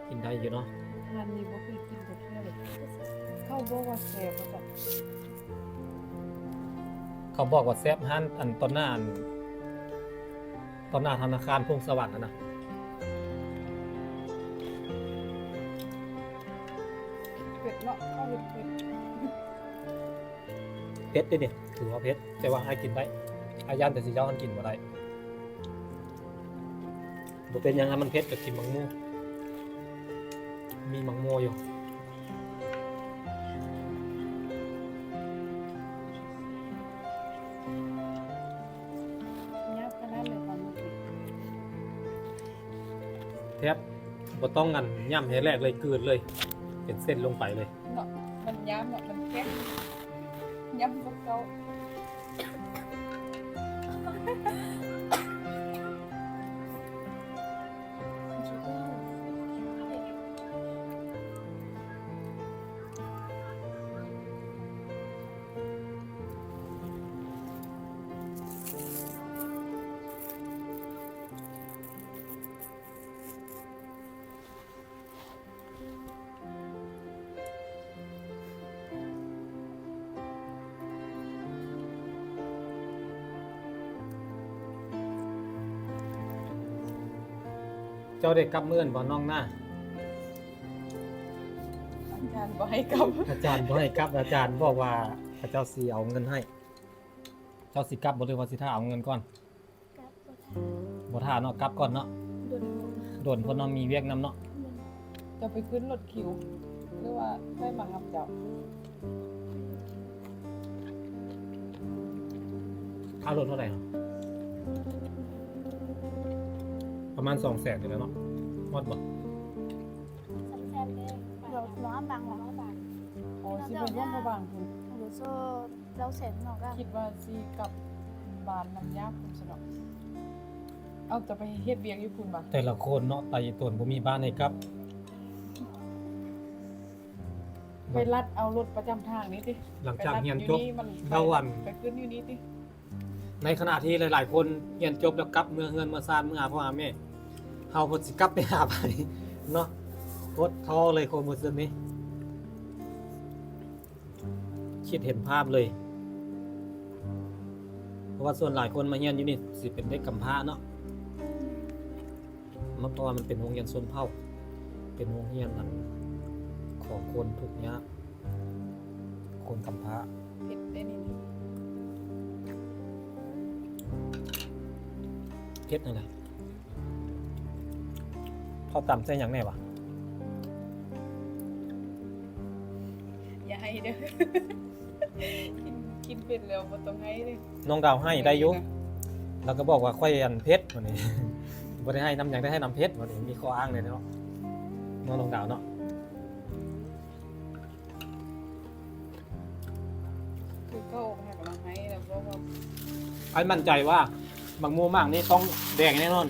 ກິນໄດ້ຢູ່ເນາະ. ຮ້ານນີ້ບໍ່ເຄີຍກິນຈັກເທື່ອເລີຍ. ເຂົາບອກວ່າແຊບວ່າຊັ້ນ. ເຂົາບອກວ່າແຊບ ຮ້ານ ອັນ ຕໍ່ໜ້າ ອັນ ຕໍ່ໜ້າທະນາຄານພົງສະຫວັນຫັ້ນນະ. ເຜັດເນາະ, ເຂົາເຮັດເຜັດ. ເຜັດເດ້ນີ້ ຖືວ່າເຜັດ, ແຕ່ວ່າອ້າຍກິນໄດ້. ອ້າຍຢ້ານແຕ່ຊິເຈົ້າຫັ້ນກິນບໍ່ໄດ້. ບໍ່ເປັນຫຍັງ, ຖ້າມັນເຜັດກໍກິນໝາກໂມ, ມີໝາກໂມຢູ່. ຍາວຂະໜາດເລີຍ ຕອນນີ້ ແທບບໍ່ຕ້ອງ ອັນ ຫຍ້ຳໃຫ້ແຫຼກເລີຍ, ກືນເລີຍ, ເປັນເສັ້ນລົງໄປເລີຍ. ເນາະ ມັນຍາມເນາະ ມັນແຂງ ຍຳບໍ່ເຂົ້າ. ເ ເຈົ້າໄດ້ກັບເມືອງບໍ່ນ້ອງນາ? ອາຈານບໍ່ໃຫ້ກັບ ອາຈານບໍ່ໃຫ້ກັບ ອາຈານບອກວ່າເຂົາເຈົ້າຊິເອົາເງິນໃຫ້. ເຈົ້າຊິກັບບໍ່ ຫຼືວ່າຊິຖ້າເອົາເງິນກ່ອນ? ກັບບໍ່ທັນ ບໍ່ຖ້າເນາະ ກັບກ່ອນເນາະ. ດົນໂພດ ດົນໂພດເນາະ ມີວຽກນຳເນາະ. ເຈົ້າໄປຂຶ້ນລົດຄິວ ຫຼືວ່າໃຜມາຮັບເຈົ້າ? ຄ່າລົດເທົ່າໃດ? ປະມານສອງແສນນີ້ແຫຼະເນາະ. ຮອດບໍ່? ສອງແສນເດ້. ເຮົາ ເຮົາບາງ ເຮົາບາງ. ອໍ ຊິໄປຮວມພະບາງພຸ້ນ. ເຮົາໂຊ ເຈົ້າແສນນອກ ຄິດວ່າຊິກັບບ້ານນຳຍາພຸ້ນຊະເນາະ. ເອົາ ຈະໄປເຮັດວຽກຢູ່ພຸ້ນຫວາ? ແຕ່ລະຄົນເນາະ ຕາຍຕົນບໍ່ມີບ້ານໃຫ້ກັບ. ໄປລັດເອົາລົດປະຈຳທາງນີ້ຕິ. ຫຼັງຈາກຮຽນຈົບ ໄປລັດຢູ່ນີ້ ມັນໄປ ລາວອັນ ໄປຂຶ້ນຢູ່ນີ້ຕິ. ໃນຂະນະທີ່ຫຼາຍໆຄົນຮຽນຈົບແລ້ວກັບເມືອເຮືອນເມືອຊານ ເມືອຫາພໍ່ຫາແມ່, ເຮົາເພິ່ນຊິກັບໄປຫາໃຜເນາະ. ໂຄດທໍ້ເລີຍຄວາມຮູ້ສຶກນີ້. ຄິດເຫັນພາບເລີຍ ເພາະວ່າສ່ວນຫຼາຍຄົນມາຮຽນຢູ່ນີ້ຊິເປັນເດັກກຳພ້າເນາະ. ເພາະວ່າມັນເປັນໂຮງຮຽນຊົນເຜົ່າ ເປັນໂຮງຮຽນອັນຂອງຄົນທຸກຍາກ ຄົນກຳພ້າ. ເຜັດເດ້ນີ້ນະ. ເຜັດນັ້ນແຫຼະ. ເຂົາຕຳໃສ່ຫຍັງແດ່ຫວາ? ຢ່າໄຫ້ເດີ. ກິນ ກິນເຜັດແລ້ວບໍ່ຕ້ອງໄຫ້ເດີ. ນ້ອງດາວໄຫ້ໄດ້ຢູ່. ລາວກໍບອກວ່າຂ້ອຍອັນເຜັດ ວ່ານີ້. ບໍ່ໄດ້ໄຫ້ນຳຫຍັງ ໄດ້ໄຫ້ນຳເຜັດ ວ່ານີ້. ມີຂໍ້ອ້າງແດ່ເນາະ ນ້ອງດາວເນາະ. ຄືເກົ່າ ໃຫ້ກຳລັງໃຫ້ແລ້ວ ເພາະວ່າ ອ້າຍໝັ້ນໃຈວ່າບັກໂມໝາກນີ້ຕ້ອງແດງແນ່ນອນ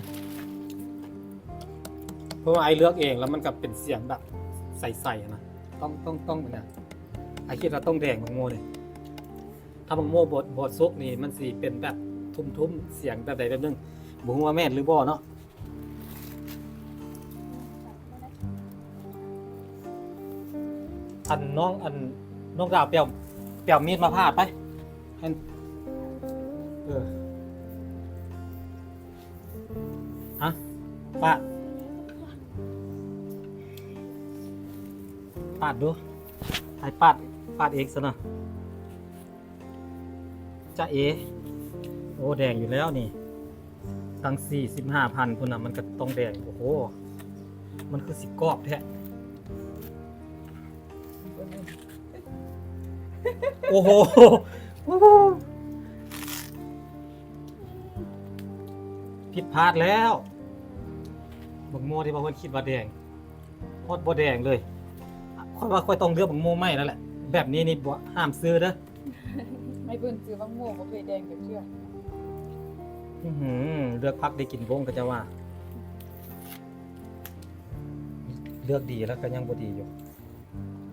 ເພາະວ່າອ້າຍເລືອກເອງ ແລ້ວມັນກໍເປັນສຽງແບບໃສໆນະ. ຕ້ອງ ຕ້ອງ ຕ້ອງ ອັນນະ ອ້າຍຄິດວ່າຕ້ອງແດງບັກໂມນີ້. ຖ້າບັກໂມບໍ່ ບໍ່ສຸກນີ້ ມັນຊິເປັນແບບທຸ້ມໆ ສຽງແບບໃດແບບໜຶ່ງ ບໍ່ຮູ້ວ່າແມ່ນຫຼືບໍ່ເນາະ. ອັນນ້ອງ ອັນນ້ອງດາວ ໄປເອົາ ໄປເອົາມີດມາຜ່າໄປ. ເອີ ອະ ປາດ ປາດດູ ໃຫ້ປາດ ປາດເອງຊະນະ. ຈະເອ ໂອ້ ແດງຢູ່ແລ້ວນີ້. ຕັ້ງສີ່ສິບຫ້າພັນພຸ້ນນະ ມັນກໍຕ້ອງແດງ. ໂອ້ໂຫ ມັນຄືຊິກອບແທ້. ໂອ້ໂຫ ຜິດພາດແລ້ວ. ບັກໂມທີ່ວ່າເພິ່ນຄິດວ່າແດງ ຮອດບໍ່ແດງເລີຍ. ຂ້ອຍວ່າຂ້ອຍຕ້ອງເລືອກບັກໂມໃໝ່ແລ້ວແຫຼະ. ແບບນີ້ນີ້ບໍ່ ຫ້າມຊື້ເດີ. ໃຫ້ເພິ່ນຊື້ບັກໂມບໍ່ເຄີຍແດງຈັກເທື່ອ. ອືຫື ເລືອກຜັກໄດ້ກິນບົ້ງ ເຂົາເຈົ້າວ່າ. ເລືອກດີແລ້ວກໍຍັງບໍ່ດີຢູ່.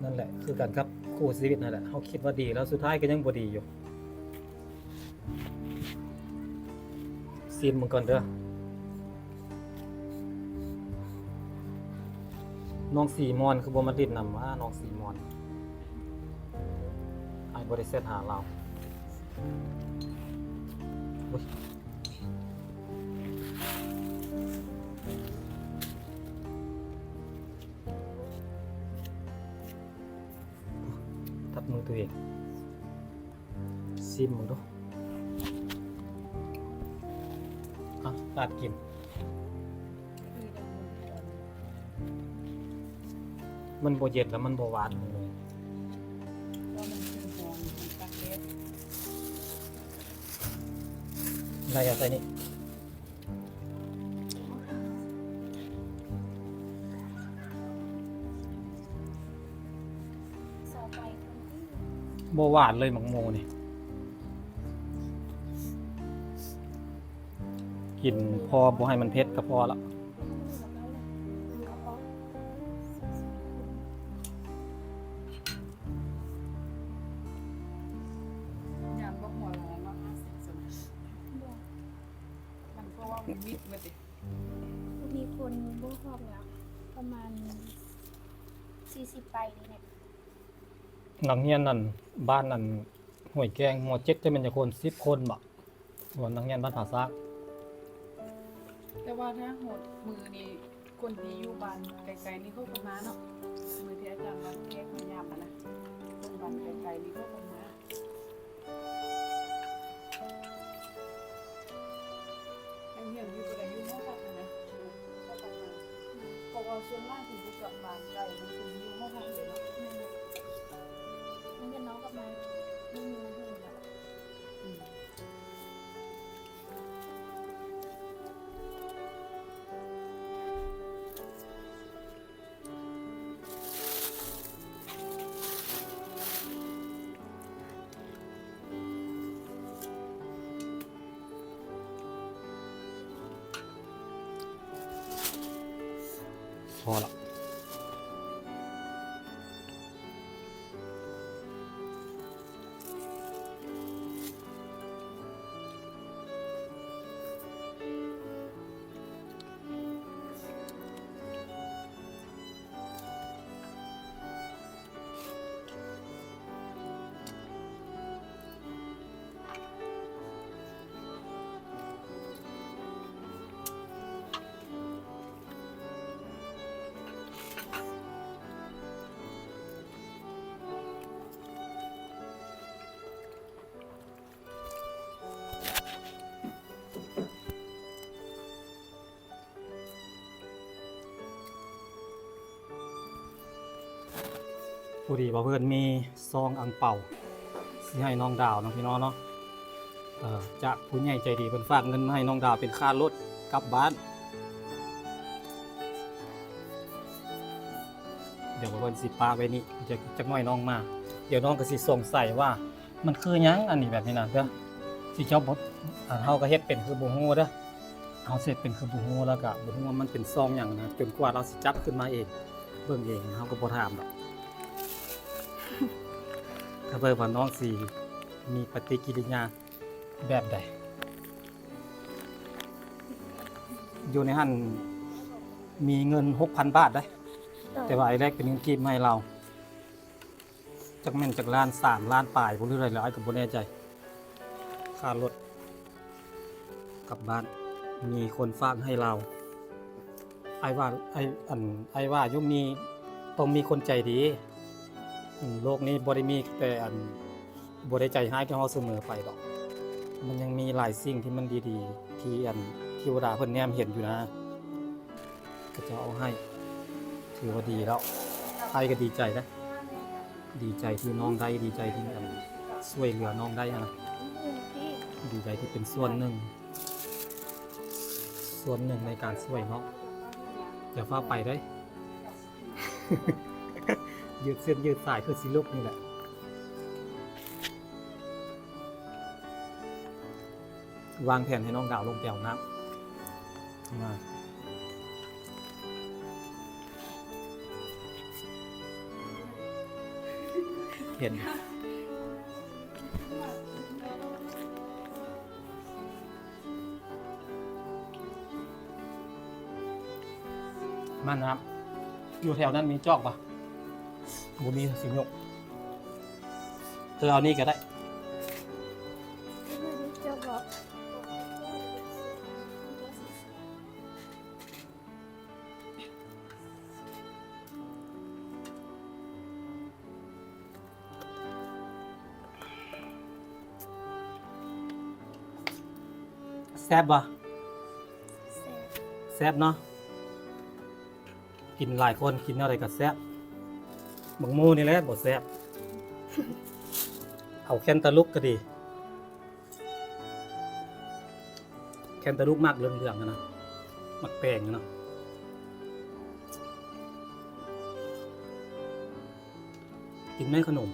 ນັ້ນແຫຼະ ຄືກັນກັບຄູ່ຊີວິດນັ້ນແຫຼະ. ເຮົາຄິດວ່າດີແລ້ວ ສຸດທ້າຍກໍຍັງບໍ່ດີຢູ່. ຊີມເບິ່ງກ່ອນເດີ. ນ້ອງສີມ່ອນຄືບໍ່ມາຫຼິ້ນນຳຫວາ ນ້ອງສີມ່ອນ. ອ້າຍບໍ່ໄດ້ແຊັດຫາລາວ. ໂອ້ຍ ທັບມືຕົວເອງ. ຊີມເບິ່ງດູ. ອະ ປາດກິນ. ມັນບໍ່ເຢັນແລ້ວມັນບໍ່ຫວານ. ໄລ່ເອົາໃສ່ນີ້. ບໍ່ຫວານເລີຍໝາກໂມນີ້. ກິນພໍບໍ່ໃຫ້ມັນເຜັດກໍພໍລະ. ຍາມບໍ່ຫົວລະເນາະ ຫ້າສິບຊັ້ນ. ມັນເພາະວ່າມັນມິດເບິດເດ. ມີຄົນບໍ່ຮອດແລ້ວ ປະມານສີ່ສິບປາຍນີ້ແຫຼະ. ນັກຮຽນນັ້ນ ບ້ານນັ້ນ ຫ້ວຍແກ້ງ ມໍເຈັດ ຈະແມ່ນຈັກຄົນ? ສິບຄົນບໍ? ວ່ານັກຮຽນບ້ານຜາຊາກ. ແຕ່ວ່າຖ້າຮອດມື້ນີ້ ຄົນທີ່ຢູ່ບ້ານໄກໆນີ້ເຂົາກໍມາເນາະ ມື້ທີ່ອາຈານມາແຂກມາຢາມຫັ້ນນະ ຄົນບ້ານໄກໆນີ້ເຂົາກໍມາ ຍັງຮຽນຢູ່ ບໍ່ໄດ້ຢູ່ຫໍພັກຫັ້ນນະ ເພາະວ່າສ່ວນຫຼາຍເພິ່ນຊິກັບບ້ານໄກ ເພິ່ນຢູ່ຫໍພັກເດ້ເນາະ ແມ່ນ ມັນເປັນນ້ອງກັບມາ ມັນມີເຮືອນແລ້ວ ອືມ. ພໍລະ. ພໍດີວ່າເພິ່ນມີຊອງອັງເປົາ ຊິໃຫ້ນ້ອງດາວເນາະ ພີ່ນ້ອງເນາະ ເອີ ຈາກຜູ້ໃຫຍ່ໃຈດີເພິ່ນຝາກເງິນມາໃຫ້ນ້ອງດາວເປັນຄ່າລົດກັບບ້ານ ດຽວເພິ່ນຊິປະໄວ້ນີ້ ຈັກ ຈັກໜ້ອຍນ້ອງມາ ດຽວນ້ອງກໍຊິສົງໄສວ່າ ມັນຄືຫຍັງອັນນີ້ ແບບນີ້ນະເດີ ຊິເຈົ້າບໍ່ ອັນເຮົາກໍເຮັດເປັນຄືບໍ່ຮູ້ເດີ ເຮົາເຮັດເປັນຄືບໍ່ຮູ້ ແລ້ວກໍບໍ່ຮູ້ວ່າມັນເປັນຊອງຫຍັງນະ ຈົນກວ່າລາວຊິຈັບຂຶ້ນມາເອງ ເບິ່ງເອງ ເຮົາກໍບໍ່ຖາມດອກ ຖ້າເບິ່ງວ່ານ້ອງຊິມີປະຕິກິລິຍາແບບໃດ. ຢູ່ໃນຫັ້ນມີເງິນຫົກພັນບາດເດ້ ແຕ່ວ່າອ້າຍແລກເປັນເງິນກີບມາໃຫ້ລາວ. ຈັກແມ່ນຈັກລ້ານ ສາມລ້ານປາຍບໍ່ ຫຼືເທົ່າໃດແລ້ວ ອ້າຍກໍບໍ່ແນ່ໃຈ ຄ່າລົດກັບບ້ານ ມີຄົນຝາກໃຫ້ລາວ ອ້າຍວ່າ ອ້າຍ ອັນ ອ້າຍວ່າຢູ່ມີ ຕ້ອງມີຄົນໃຈດີ ໂລກນີ້ບໍ່ໄດ້ມີແຕ່ ອັນ ບໍ່ໄດ້ໃຈຮ້າຍກັບເຮົາສະເໝີໄປດອກ ມັນຍັງມີຫຼາຍສິ່ງທີ່ມັນດີໆ ທີ່ ອັນ ເທວະດາເພິ່ນແນມເຫັນຢູ່ນະ. ເຂົາເຈົ້າເອົາໃຫ້ ຖືວ່າດີແລ້ວ ອ້າຍກໍດີໃຈນະ ດີໃຈທີ່ນ້ອງໄດ້ ດີໃຈທີ່ ອັນ ຊ່ວຍເຫຼືອນ້ອງໄດ້ຫັ້ນນະ ດີໃຈທີ່ເປັນສ່ວນໜຶ່ງ ສ່ວນໜຶ່ງໃນການຊ່ວຍນ້ອງ ຢ່າຟ້າວໄປເດີ້ ຍືດເສັ້ນຍືດສາຍຄືຊິລຸກນີ້ແຫຼະ. ວາງແຜນໃຫ້ນ້ອງດາວລົງໄປເອົານ້ຳ ມາ ເຫັນ ມານ້ຳ ຢູ່ແຖວນັ້ນມີຈອກບໍ່? ບໍ່ມີ ຊິຍົກ ເອີ ເອົານີ້ກໍໄດ້ ແຊບບໍ່? ແຊບ ແຊບເນາະ. ກິນຫຼາຍຄົນກິນແນວໃດກໍແຊບ ບັກໂມນີ້ແຫຼະບໍ່ແຊບ ເອົາແຄນຕາລູກກໍດີ ແຄນຕາລູກໝາກເຫຼືອງໆຫັ້ນນະ ໝາກແປງຫັ້ນນະ ກິນແມ່ຂະໜົມ.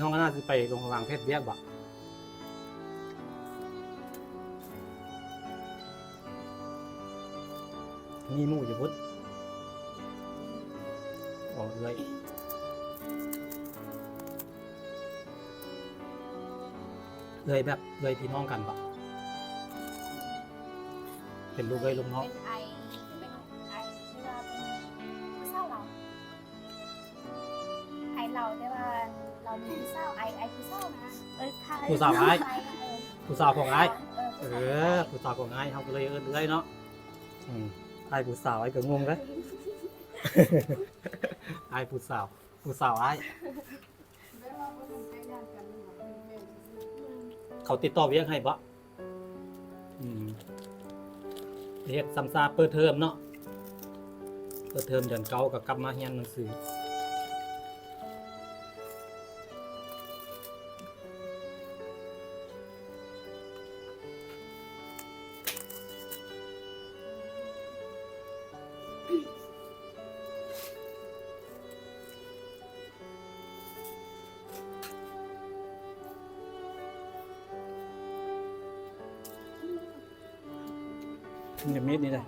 ນ້ອງອານາຊິໄປລົງລະຫວ່າງເຮັດວຽກບໍ່? ມີໝູ່ຢູ່ພຸ້ນ. ອໍ ເອື້ອຍ ເອື້ອຍແບບເອື້ອຍພີ່ນ້ອງກັນບໍ? ເປັນລູກເອື້ອຍລູກນ້ອງ? ເປັນອ້າຍ ເປັນອ້າຍ ຫຼືວ່າເປັນຜູ້ສາວລາວ? ອ້າຍລາວ ແຕ່ວ່າລາວມີຜູ້ສາວ ອ້າຍ ອ້າຍຜູ້ສາວນະ. ເອີ ຜູ້ສາວອ້າຍ ເອີ ຜູ້ສາວຂອງອ້າຍ. ເອີ ເອີ ຜູ້ສາວຂອງອ້າຍ ເຮົາກໍເລີຍເອີ້ນເອື້ອຍເນາະ. ອືມ ອ້າຍຜູ້ສາວ ອ້າຍກໍງົງເດ້. ອ້າຍຜູ້ສາວ ຜູ້ສາວອ້າຍ. ເຂົາຕິດຕໍ່ວຽກໃຫ້ບໍ? ອືມ ເຮັດຊ່ຳຊາເປີດເທີມເນາະ, ເປີດເທີມເດືອນເກົ້າກໍກັບມາຮຽນໜັງສື. ມັນຈະມີດນີ້ແຫຼະ.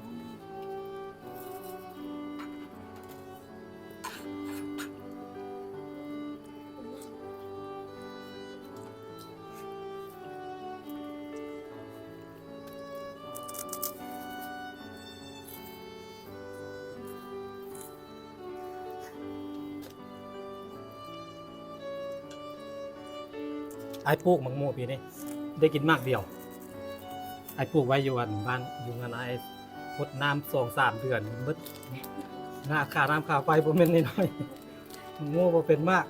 ອ້າຍປູກໝາກໂມປີນີ້ ໄດ້ກິນໝາກດຽວ. ອ້າຍປູກໄວ້ຢູ່ ອັນ ບ້ານ ຢູ່ເຮືອນອ້າຍ ຫົດນ້ຳສອງສາມເດືອນໝົດ. ຄ່ານ້ຳຄ່າໄຟບໍ່ແມ່ນນ້ອຍໆ. ໝາກໂມບໍ່ເປັນໝາກ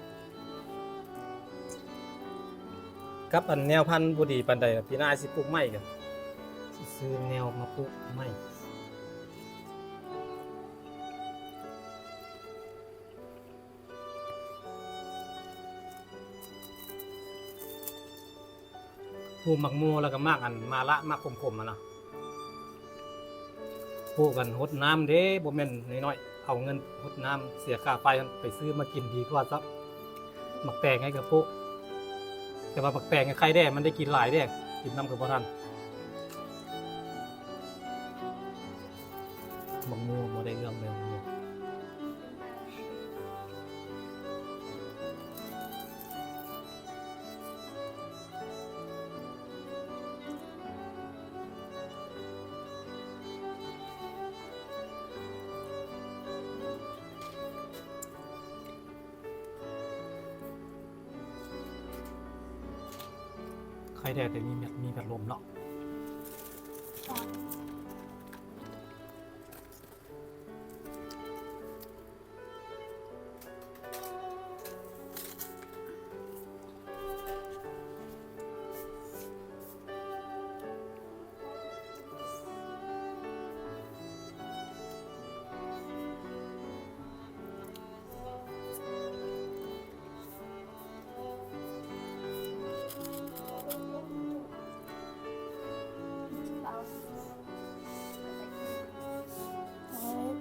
ກັບອັນແນວພັນບໍ່ດີປານໃດ. ປີໜ້າຊິປູກໃໝ່ ກໍຊິຊື້ແນວມາປູກໃໝ່. ປູກໝາກໂມ ແລ້ວກໍໝາກອັນໝາລະ ໝາກຂົມໆຫັ້ນນະ. ປູກກັນຫົດນ້ຳເດ້ ບໍ່ແມ່ນນ້ອຍໆ. ເອົາເງິນຫົດນ້ຳເສຍຄ່າໄຟຫັ້ນ ໄປຊື້ມາກິນດີກວ່າຊະ. ໝາກແຕງໃຫ້ກໍປູກ ແຕ່ວ່າໝາກແຕງໃຫ້ໄຄແດ່ ມັນໄດ້ກິນຫຼາຍເດ້ ກິນນຳກໍບໍ່ທັນ. ໝາກໂມບໍ່ໄດ້ເລື່ອງເລີຍ. ໄຄແດ່ ແຕ່ມີ ມີພັດລົມເນາະ.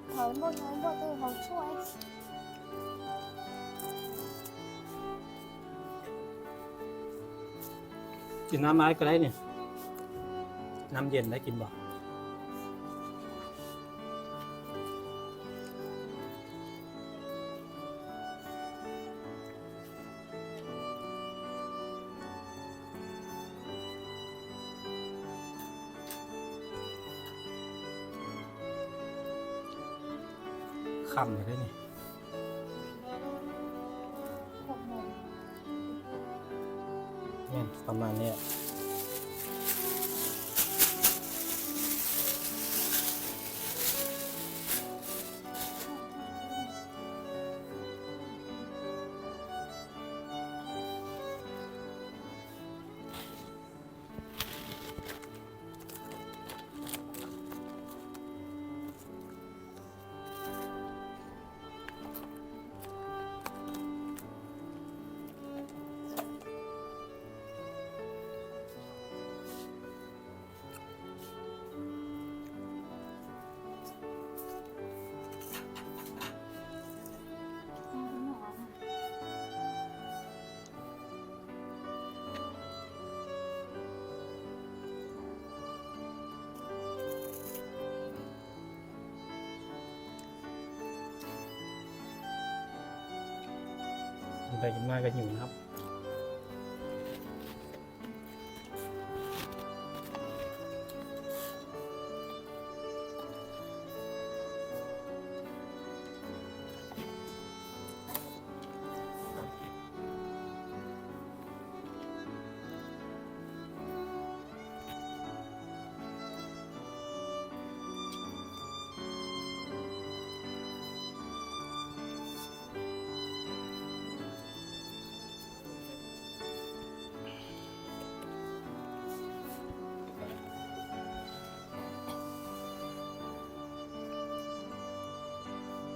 ເຜົາໝົດ ເຜົາໝົດ ເອີ ເຜົາຊ່ວຍ. ກິນນ້ຳອ້າຍກໍໄດ້ນີ້ ນ້ຳເຢັນໄດ້ກິນບໍ່? ຄ່ຳແລ້ວເດ້ນີ້. ແມ່ນ ປະມານນີ້ແຫຼະ. ເ ໄປກິນມາກໍຫິວນະຄັບ.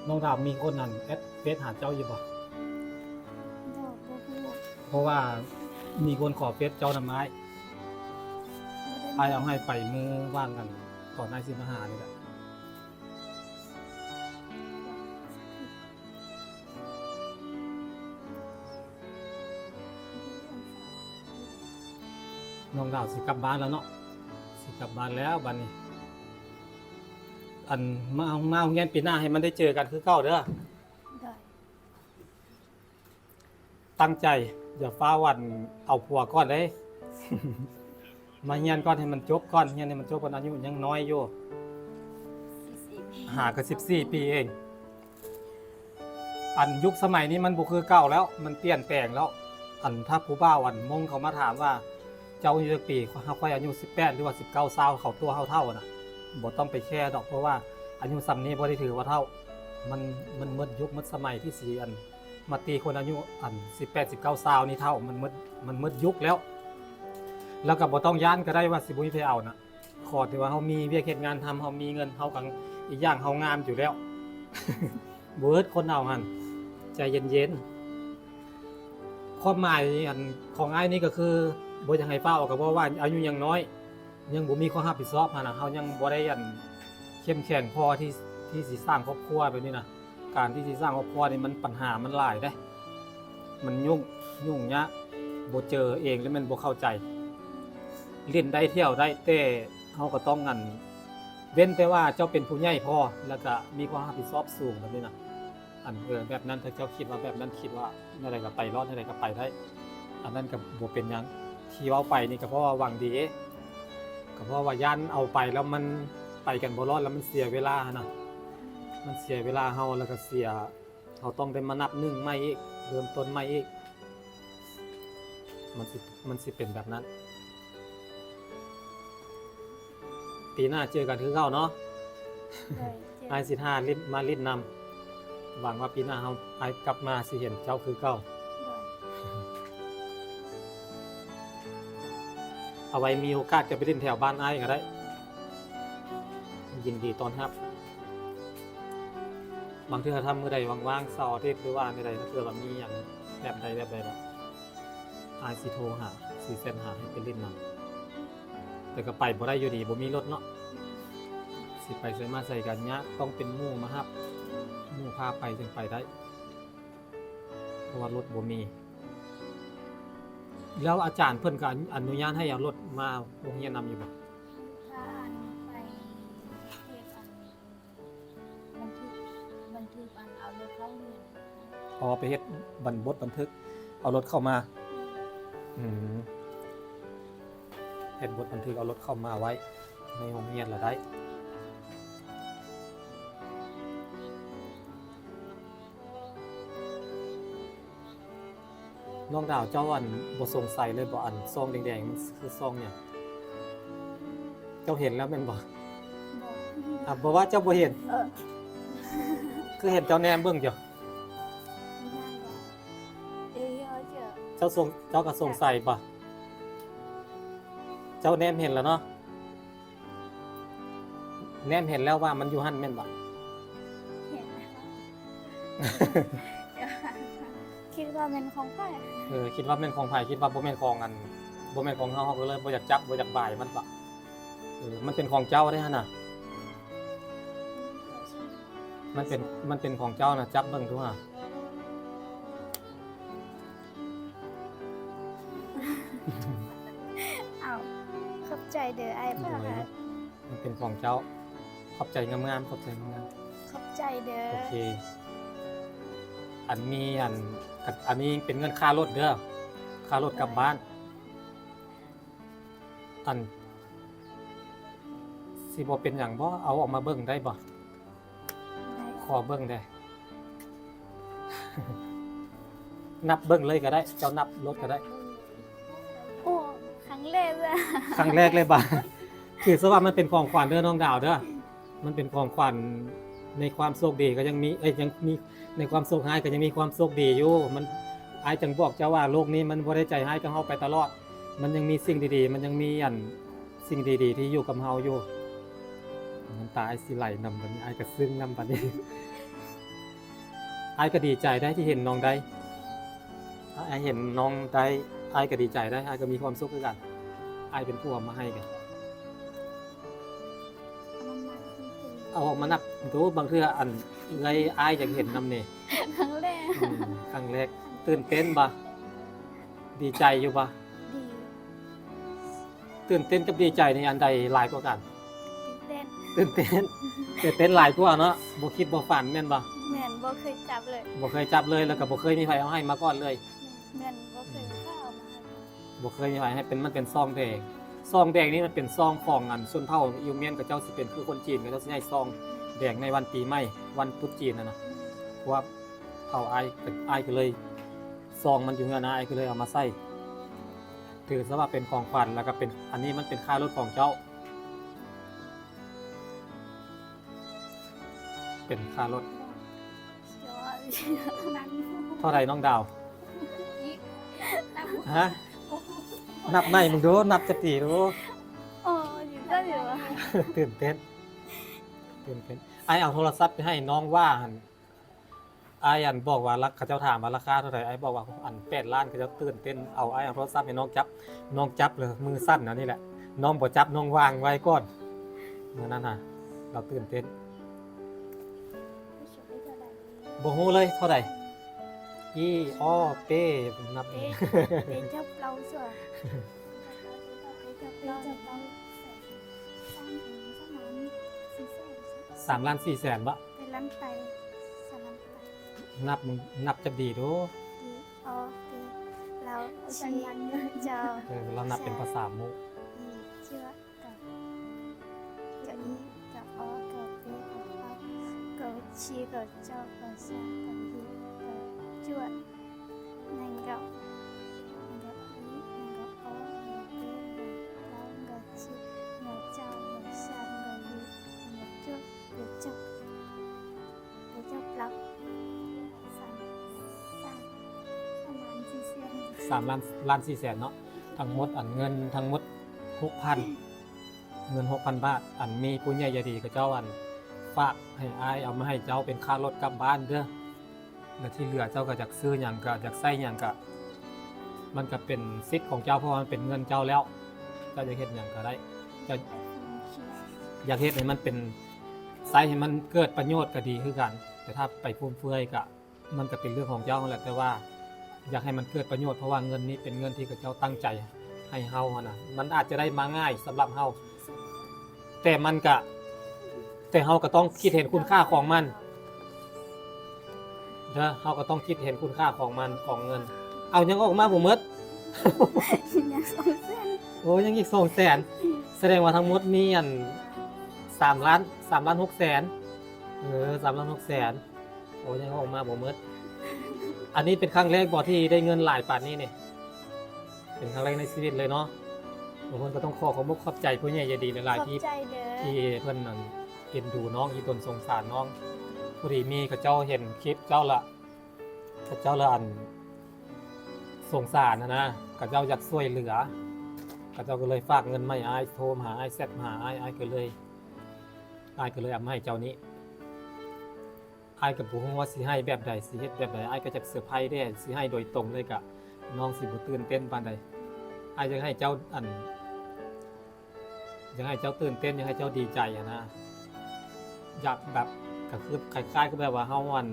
ນ້ອງດາວ ມີຄົນນັ້ນແອັດເຟສຫາເຈົ້າຢູ່ບໍ່? ບໍ່ ບໍ່ຮູ້. ເພາະວ່າມີຄົນຂໍເຟສເຈົ້ານຳອ້າຍ. ບໍ່ໄດ້ ອ້າຍເອົາໃຫ້ໄປມື້ວ່າງກັນ ຕອນອ້າຍຊິມາຫານີ້ແຫຼະ. ນ້ອງດາວຊິກັບບ້ານແລ້ວເນາະ, ຊິກັບບ້ານແລ້ວບັດນີ້. ອັນ ມາ ມາໂຮງຮຽນປີໜ້າໃຫ້ມັນໄດ້ເຈີກັນຄືເກົ່າເດີ. ໂດຍ. ຕັ້ງໃຈ ຢ່າຟ້າວ ອັນ ເອົາຜົວກ່ອນເດ້. ມາຮຽນກ່ອນ ໃຫ້ມັນຈົບກ່ອນ, ຮຽນໃຫ້ມັນຈົບກ່ອນ, ອາຍຸຍັງນ້ອຍຢູ່ ສິບສີ່ປີ ຫາກໍສິບສີ່ປີເອງ. ອັນ ຍຸກສະໄໝນີ້ມັນບໍ່ຄືເກົ່າແລ້ວ, ມັນປ່ຽນແປງແລ້ວ. ອັນ ຖ້າຜູ້ບ່າວ ອັນ ມົ້ງເຂົາມາຖາມວ່າ ເຈົ້າອາຍຸຈັກປີ? ຂ້ອຍອາຍຸສິບແປດ ຫຼືວ່າສິບເກົ້າ ຊາວ ເຂົາຕົວະເຮົາເຖົ້ານະ, ບໍ່ຕ້ອງໄປແຄດອກ, ເພາະວ່າອາຍຸສ່ຳນີ້ບໍ່ໄດ້ຖືວ່າເຖົ້າ. ມັນ ມັນໝົດຍຸກໝົດສະໄໝທີ່ຊິ ອັນ ມາຕີຄົນອາຍຸ ອັນ ສິບແປດ ສິບເກົ້າ ຊາວ ນີ້ເຖົ້າ. ມັນໝົດ ມັນໝົດຍຸກແລ້ວ. ແລ້ວກໍບໍ່ຕ້ອງຢ້ານກໍໄດ້ວ່າຊິບໍ່ມີໃຜເອົານະ, ຂໍແຕ່ວ່າເຮົາມີວຽກເຮັດງານທຳ, ເຮົາມີເງິນ, ເຮົາກໍ ອີກຢ່າງເຮົາງາມຢູ່ແລ້ວ. ບໍ່ເອີດຄົນເອົາຫັ້ນ ໃຈເຢັນໆ. ຄວາມໝາຍ ອັນ ຂອງອ້າຍນີ້ກໍຄື ບໍ່ຢາກໃຫ້ຟ້າວເອົາ, ກໍເພາະວ່າອາຍຸຍັງນ້ອຍ, ຍັງບໍ່ມີຄວາມຮັບຜິດຊອບຫັ້ນນະ, ເຮົາຍັງບໍ່ໄດ້ ອັນ ເຂັ້ມແຂງພໍທີ່ ທີ່ຊິສ້າງຄອບຄົວແບບນີ້ນະ. ການທີ່ຊິສ້າງຄອບຄົວນີ້ ມັນ ບັນຫາມັນຫຼາຍເດ້, ມັນຫຍຸ້ງ ຫຍຸ້ງຍາກ, ບໍ່ເຈີເອງແລ້ວແມ່ນບໍ່ເຂົ້າໃຈ. ຫຼິ້ນໄດ້ ທ່ຽວໄດ້, ແຕ່ເຮົາກໍຕ້ອງ ອັນ ເວັ້ນແຕ່ວ່າເຈົ້າເປັນຜູ້ໃຫຍ່ພໍ ແລ້ວກະມີຄວາມຮັບຜິດຊອບສູງແບບນີ້ນະ. ອັນ ເອີ ແບບນັ້ນ ຖ້າເຈົ້າຄິດວ່າແບບນັ້ນ, ຄິດວ່າແນວໃດກໍໄປລອດ, ແນວໃດກໍໄປໄດ້, ອັນນັ້ນກໍບໍ່ເປັນຫຍັງ. ທີ່ເວົ້າໄປນີ້ກໍເພາະວ່າຫວັງດີ, ກໍເພາະວ່າຢ້ານເອົາໄປແລ້ວມັນໄປກັນບໍ່ລອດ ແລ້ວມັນເສຍເວລາຫັ້ນນະ, ມັນເສຍເວລາເຮົາ ແລ້ວກໍເສຍ ເຮົາຕ້ອງໄດ້ມານັບໜຶ່ງໃໝ່ອີກ, ເລີ່ມຕົ້ນໃໝ່ອີກ. ມັນຊິ ມັນຊິເປັນແບບນັ້ນ. ປີໜ້າເຈີກັນຄືເກົ່າເນາະ. ໂດຍ ເຈີ. ອ້າຍຊິຫາຫຼິ້ນ ມາຫຼິ້ນນຳ. ຫວັງວ່າປີໜ້າເຮົາ ອ້າຍກັບມາຊິເຫັນເຈົ້າຄືເກົ່າ. ໂດຍ. ເອົາໄວ້ມີໂອກາດກໍໄປຫຼິ້ນແຖວບ້ານອ້າຍກໍໄດ້. ຍິນດີຕ້ອນຮັບ. ບາງເທື່ອຖ້າມື້ໃດວ່າງໆ ເສົາອາທິດ ຫຼືວ່າມື້ໃດ ຖ້າເກີດວ່າມີຫຍັງແບບໃດແບບໃດລະ ອ້າຍຊິໂທຫາ ຊິແຊັດຫາໃຫ້ໄປຫຼິ້ນນຳ. ແຕ່ກໍໄປບໍ່ໄດ້ຢູ່ດີ ບໍ່ມີລົດເນາະ. ຊິໄປໃສມາໃສກໍຍາກ, ຕ້ອງເປັນໝູ່ມາຮັບ, ໝູ່ພາໄປຈຶ່ງໄປໄດ້, ເພາະວ່າລົດບໍ່ມີ. ແລ້ວອາຈານເພິ່ນກໍອະນຸຍາດໃຫ້ເອົາລົດມາໂຮງຮຽນນຳຢູ່ບໍ່? ຖ້າອັນໄປເຮັດອັນ ບັນທຶກ ບັນທຶກອັນເອົາລົດເຂົ້າໂຮງຮຽນ. ອໍ ໄປເຮັດບັນ ບົດບັນທຶກເອົາລົດເຂົ້າມາ. ອືມ ເຮັດບົດບັນທຶກເອົາລົດເຂົ້າມາໄວ້ໃນໂຮງຮຽນລະໄດ້. ນ້ອງດາວ ເຈົ້າ ອັນ ບໍ່ສົງໄສເລີຍບໍ່ ອັນຊ່ອງແດງໆ ມັນຄືຊ່ອງຫຍັງ? ເຈົ້າເຫັນແລ້ວແມ່ນບໍ່? ບໍ່. ອ່າ ບໍ່ວ່າເຈົ້າບໍ່ເຫັນ? ເອີ ຄືເຫັນເຈົ້າແນມເບິ່ງຢູ່. ເຈົ້າສົງ ເຈົ້າກໍສົງໄສບໍ່? ເຈົ້າແນມເຫັນແລ້ວເນາະ. ແນມເຫັນແລ້ວວ່າມັນຢູ່ຫັ້ນແມ່ນບໍ່? ເຫັນແລ້ວ ຄິດວ່າແມ່ນຂອງໃຜ? ເອີ ຄິດວ່າແມ່ນຂອງໃຜ? ຄິດວ່າບໍ່ແມ່ນຂອງອັນ ບໍ່ແມ່ນຂອງເຮົາ ເຮົາກໍເລີຍບໍ່ຢາກຈັບ ບໍ່ຢາກບາຍມັນປະ. ເອີ ມັນເປັນຂອງເຈົ້າເດ້ຫັ້ນນະ. ມັນເປັນ ມັນເປັນຂອງເຈົ້ານະ ຈັບເບິ່ງດູຫາ. ເອົາ ຂອບໃຈເດີອ້າຍພາກ. ມັນເປັນຂອງເຈົ້າ. ຂອບໃຈງາມໆ ຂອບໃຈງາມໆ. ຂອບໃຈເດີ. ໂອເຄ. ອັນມີອັນ ອັນນີ້ເປັນເງິນຄ່າລົດເດີ ຄ່າລົດກັບບ້ານ. ອັນ ຊິບໍ່ເປັນຫຍັງບໍ? ເອົາອອກມາເບິ່ງໄດ້ບໍ? ໄດ້. ຂໍເບິ່ງແດ່. ນັບເບິ່ງເລີຍກໍໄດ້ ເຈົ້ານັບລົດກໍໄດ້. ໂອ້ ຄັ້ງແລກເລີຍ. ຄັ້ງແລກເລີຍບໍ? ຖືຊະວ່າມັນເປັນຂອງຂວັນເດີນ້ອງດາວເດີ. ມັນເປັນຂອງຂວັນໃນຄວາມໂຊກດີກໍຍັງມີ ເອີຍ ຍັງມີ ໃນຄວາມໂຊກຮ້າຍກໍຍັງມີຄວາມໂຊກດີຢູ່. ມັນ ອ້າຍຈຶ່ງບອກເຈົ້າວ່າໂລກນີ້ມັນບໍ່ໄດ້ໃຈຮ້າຍກັບເຮົາໄປຕະຫຼອດ. ມັນຍັງມີສິ່ງດີໆ ມັນຍັງມີອັນ ສິ່ງດີໆທີ່ຢູ່ກັບເຮົາຢູ່. ນ້ຳຕາອ້າຍຊິໄຫຼນຳບັດນີ້ ອ້າຍກໍຊຶ້ງນຳບັດນີ້. ອ້າຍກໍດີໃຈໄດ໋ທີ່ເຫັນນ້ອງໄດ້ ອ້າຍເຫັນນ້ອງໄດ້ ອ້າຍກໍດີໃຈໄດ໋ ອ້າຍກໍມີຄວາມສຸກຄືກັນ. ອ້າຍເປັນຜູ້ເອົາມາໃຫ້ກະ ເອົາມານັບເບິ່ງ ເອົາອອກມານັບດູ ບາງເທື່ອອັນເອື້ອຍອ້າຍຢາກເຫັນນຳເດ. ຄັ້ງແລກ ອືມ ຄັ້ງແລກ. ຕື່ນເຕັ້ນບໍ່? ດີໃຈຢູ່ບໍ່? ດີ. ຕື່ນເຕັ້ນກັບດີໃຈນີ້ອັນໃດຫຼາຍກວ່າກັນ? ຕື່ນເຕັ້ນ. ຕື່ນເຕັ້ນ ຕື່ນເຕັ້ນຫຼາຍກວ່າເນາະ ບໍ່ຄິດບໍ່ຝັນແມ່ນບໍ່? ແມ່ນ ບໍ່ເຄີຍຈັບເລີຍ. ບໍ່ເຄີຍຈັບເລີຍ ແລ້ວກໍບໍ່ເຄີຍມີໃຜເອົາໃຫ້ມາກ່ອນເລີຍ. ແມ່ນ ບໍ່ເຄີຍມີໃຜເອົາມາໃຫ້. ບໍ່ເຄີຍມີໃຜໃຫ້ ເປັນ ມັນເປັນຊອງແດງ. ຊອງແດງນີ້ມັນເປັນຊອງຂອງອັນຊົນເຜົ່າອິວມຽນ ເຂົາເຈົ້າຊິເປັນຄືຄົນຈີນ ເຂົາເຈົ້າຊິໃຫ້ຊອງແດງໃນວັນປີໃໝ່ ວັນຕຸດຈີນຫັ້ນນະ. ເພາະວ່າເຜົ່າອ້າຍ ອ້າຍກໍເລີຍ ຊອງມັນຢູ່ເຮືອນອ້າຍ ກໍເລີຍເອົາມາໃສ່ ຖືຊະວ່າເປັນຂອງຂວັນ ແລ້ວກໍເປັນ ອັນນີ້ມັນເປັນຄ່າລົດຂອງເຈົ້າ ເປັນຄ່າລົດ. ເທົ່າໃດນ້ອງດາວ? ຮະ? ນັບໃໝ່ເບິ່ງດູ ນັບຈັກທີດູ. ອໍ ຢູ່ເຈົ້າຢູ່. ຕື່ນເຕັ້ນ ຕື່ນເຕັ້ນ. ອ້າຍເອົາໂທລະສັບໄປໃຫ້ນ້ອງວ່າຫັ້ນ ອ້າຍອັນບອກວ່າ ລະ ເຂົາເຈົ້າຖາມວ່າລາຄາເທົ່າໃດ ອ້າຍບອກວ່າ ອັນ ແປດລ້ານ ເຂົາເຈົ້າຕື່ນເຕັ້ນ ເອົາ ອ້າຍເອົາໂທລະສັບໃຫ້ນ້ອງຈັບ ນ້ອງຈັບແລ້ວມືສັ່ນ ອັນນີ້ແຫຼະ ນ້ອງບໍ່ຈັບ ນ້ອງວາງໄວ້ກ່ອນ. ມື້ນັ້ນຫາລາວຕື່ນເຕັ້ນ ບໍ່ຮູ້ເລີຍເທົ່າໃດ. ອີ ອໍ ເປ ນັບ ເປ ເປ ເຈົ້າເປົ່າ ສາມລ້ານສີ່ແສນບໍ? ເປັນລ້ານໄປ ສາມລ້ານໄປ. ນັບ ນັບຈັກດີດູ. ອີ ອໍ ເປ ລາວ ຊີ ເຈົ້າ. ເອີ ລາວນັບເປັນພາສາມຸ. ອີ ເຈົ້າ ກະ ກະ ອີ ກະ ອໍ ກະ ເປ ກະ ເອົາ ກະ ຊີ ກະ ເຈົ້າ ກະ ຊາ ກະ ຮີ ກະ ຈົວ ນັ່ງ ກະ ນັ່ງ ກະ ອີ ນັ່ງ ກະ ອໍ ກະ ເປ ກະ ລາວ ກະ ຊີ ກະ ເຈົ້າ ກະ ຊາ ກະ ຮີ ກະ ຈົວ ກະ ຈົກ ກະ ຈົກ ລາວ ສາມ ສາມ ສາມລ້ານສີ່ແສນ ສາມລ້ານສີ່ແສນເນາະ. ທັງໝົດ ອັນ ເງິນທັງໝົດຫົກພັນ ເງິນຫົກພັນບາດ ອັນມີຜູ້ໃຫຍ່ໃຈດີເຂົາເຈົ້າ ອັນ ຝາກໃຫ້ອ້າຍເອົາມາໃຫ້ເຈົ້າເປັນຄ່າລົດກັບບ້ານເດີ ແລະທີ່ເຫຼືອເຈົ້າກໍຢາກຊື້ຫຍັງ ກໍຢາກໃຊ້ຫຍັງ ກໍມັນກໍເປັນສິດຂອງເຈົ້າ ເພາະວ່າມັນເປັນເງິນເຈົ້າແລ້ວ ເຈົ້າຢາກເຮັດຫຍັງກໍໄດ້ ເຈົ້າຢາກເຮັດໃຫ້ມັນເປັນ ໃຊ້ໃຫ້ມັນເກີດປະໂຫຍດກໍດີຄືກັນ ແຕ່ຖ້າໄປຟຸມເຟືອຍກໍ ມັນກໍເປັນເລື່ອງຂອງເຈົ້າຫັ້ນແຫຼະ ແຕ່ວ່າຢາກໃຫ້ມັນເກີດປະໂຫຍດ ເພາະວ່າເງິນນີ້ເປັນເງິນທີ່ເຂົາເຈົ້າຕັ້ງໃຈໃຫ້ເຮົາຫັ້ນນະ ມັນອາດຈະໄດ້ມາງ່າຍສຳລັບເຮົາ ແຕ່ມັນກະ ແຕ່ເຮົາກໍຕ້ອງຄິດເຫັນຄຸນຄ່າຂອງມັນເດີ ເຮົາກໍຕ້ອງຄິດເຫັນຄຸນຄ່າຂອງມັນ ຂອງເງິນ. ເອົາ ຍັງອອກມາບໍ່ໝົດ ຍັງສອງແສນ. ໂອ້ ຍັງອີກສອງແສນ ສະແດງວ່າທັງໝົດມີອັນ ສາມລ້ານ ສາມລ້ານຫົກແສນ ເອີ ສາມລ້ານຫົກແສນ. ໂອ້ ຍັງອອກມາບໍ່ໝົດ. ອັນນີ້ເປັນຄັ້ງແລກບໍ່ທີ່ໄດ້ເງິນຫຼາຍປານນີ້ນີ້? ເປັນຄັ້ງແລກໃນຊີວິດເລີຍເນາະ. ທຸກຄົນກໍຕ້ອງຂໍຂອບອົກຂອບໃຈຜູ້ໃຫຍ່ໃຈດີຫຼາຍໆ ທີ່ ທີ່ເພິ່ນນັ້ນເອັນດູນ້ອງ ອີ່ຕົນສົງສານນ້ອງ. ພໍດີມີເຂົາເຈົ້າເຫັນຄລິບເຈົ້າລະ ເຂົາເຈົ້າລະອັນສົງສານຫັ້ນນະ ເຂົາເຈົ້າຢາກຊ່ວຍເຫຼືອ ເຂົາເຈົ້າກໍເລີຍຝາກເງິນມາໃຫ້ອ້າຍ ໂທມາຫາອ້າຍ ແຊັດມາຫາອ້າຍ ອ້າຍກໍເລີຍ ອ້າຍກໍເລີຍເອົາມາໃຫ້ເຈົ້ານີ້. ອ້າຍກໍບໍ່ຮູ້ວ່າຊິໃຫ້ແບບໃດ ຊິເຮັດແບບໃດ ອ້າຍກໍຢາກເຊີໄພເດ້ ຊິໃຫ້ໂດຍຕົງເລີຍກະ ນ້ອງຊິບໍ່ຕື່ນເຕັ້ນປານໃດ. ອ້າຍຢາກໃຫ້ເຈົ້າ ອັນ ຢາກໃຫ້ເຈົ້າຕື່ນເຕັ້ນ ຢາກໃຫ້ເຈົ້າດີໃຈຫັ້ນນະ ຢາກແບບ ກໍຄືຄ້າຍໆ ຄືແບບວ່າເຮົາ ອັນ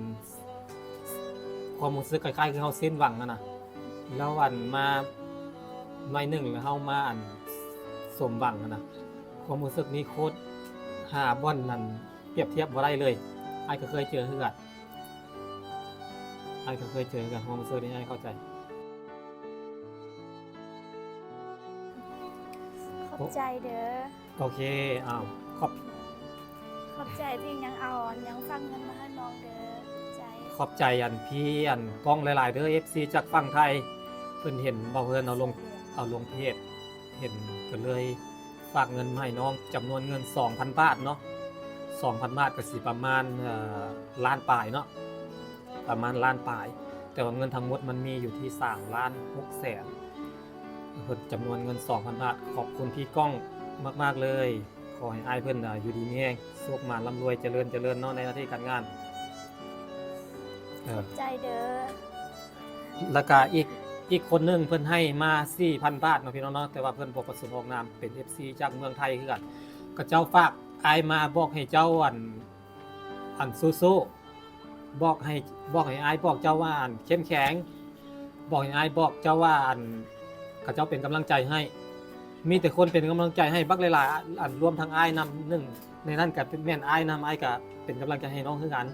ຄວາມຮູ້ສຶກຄ້າຍໆ ຄືເຮົາສິ້ນຫວັງຫັ້ນນະ ແລ້ວ ອັນ ມາໜ້ອຍໜຶ່ງ ແລ້ວເຮົາມາ ອັນ ສົມຫວັງຫັ້ນນະ ຄວາມຮູ້ສຶກນີ້ໂຄດຫາບ່ອນ ອັນ ປຽບທຽບບໍ່ໄດ້ເລີຍ. ອ້າຍກໍເຄີຍເຈີຄືກັນ. ອ້າຍກໍເຄີຍເຈີກັນ ຮອງມາເຊີນີ້ ອ້າຍເຂົ້າໃຈ. ຂອບໃຈເດີ. ໂອເຄ ອ້າວ ຂອບ ຂອບໃຈທີ່ຍັງເອົາ ຍັງຝາກເງິນມາໃຫ້ນ້ອງເດີ. ຂອບໃຈ. ຂອບໃຈອັນພີ່ອັນກ້ອງຫຼາຍໆເດີ ເອັຟຊີຈາກຝັ່ງໄທ ເພິ່ນເຫັນບ່າວເພິ່ນເອົາລົງ ເອົາລົງເພຈ ເຫັນກໍເລີຍຝາກເງິນມາໃຫ້ນ້ອງຈຳນວນເງິນສອງພັນບາດເນາະ. ສອງພັນບາດກໍຊິປະມານ ເອີ ລ້ານປາຍເນາະ ປະມານລ້ານປາຍ ແຕ່ວ່າເງິນທັງໝົດມັນມີຢູ່ທີ່ສາມລ້ານຫົກແສນ ເພິ່ນຈຳນວນເງິນສອງພັນບາດ. ຂອບຄຸນພີ່ກ້ອງມາກໆເລີຍ. ຂໍໃຫ້ອ້າຍເພິ່ນ ອາ ຢູ່ດີມີແຮງ ໂຊກໝານ ລ່ຳລວຍ ຈະເລີນ ຈະເລີນເນາະ ໃນໜ້າທີ່ການງານ. ເອີ ຂອບໃຈເດີ. ແລ້ວກະອີກ ອີກຄົນໜຶ່ງເພິ່ນໃຫ້ມາສີ່ພັນບາດເນາະ ພີ່ນ້ອງເນາະ ແຕ່ວ່າເພິ່ນບໍ່ປະສົງອອກນາມ ເປັນເອັຟຊີຈາກເມືອງໄທຄືກັນ. ຂະເຈົ້າຝາກອ້າຍມາບອກໃຫ້ເຈົ້າ ອັນ ອັນ ສູ້ໆ ບອກໃຫ້ ບອກໃຫ້ອ້າຍບອກເຈົ້າວ່າ ອັນ ເຂັ້ມແຂງ ບອກໃຫ້ອ້າຍບອກເຈົ້າວ່າ ອັນ ເຂົາເຈົ້າເປັນກຳລັງໃຈໃຫ້ ມີແຕ່ຄົນເປັນກຳລັງໃຈໃຫ້ບັກຫຼາຍໆ ອັນ ລວມທັງອ້າຍນຳ ໜຶ່ງໃນນັ້ນກໍແມ່ນອ້າຍນຳ ອ້າຍກໍເປັນກຳລັງໃຈໃຫ້ນ້ອງຄືກັນ.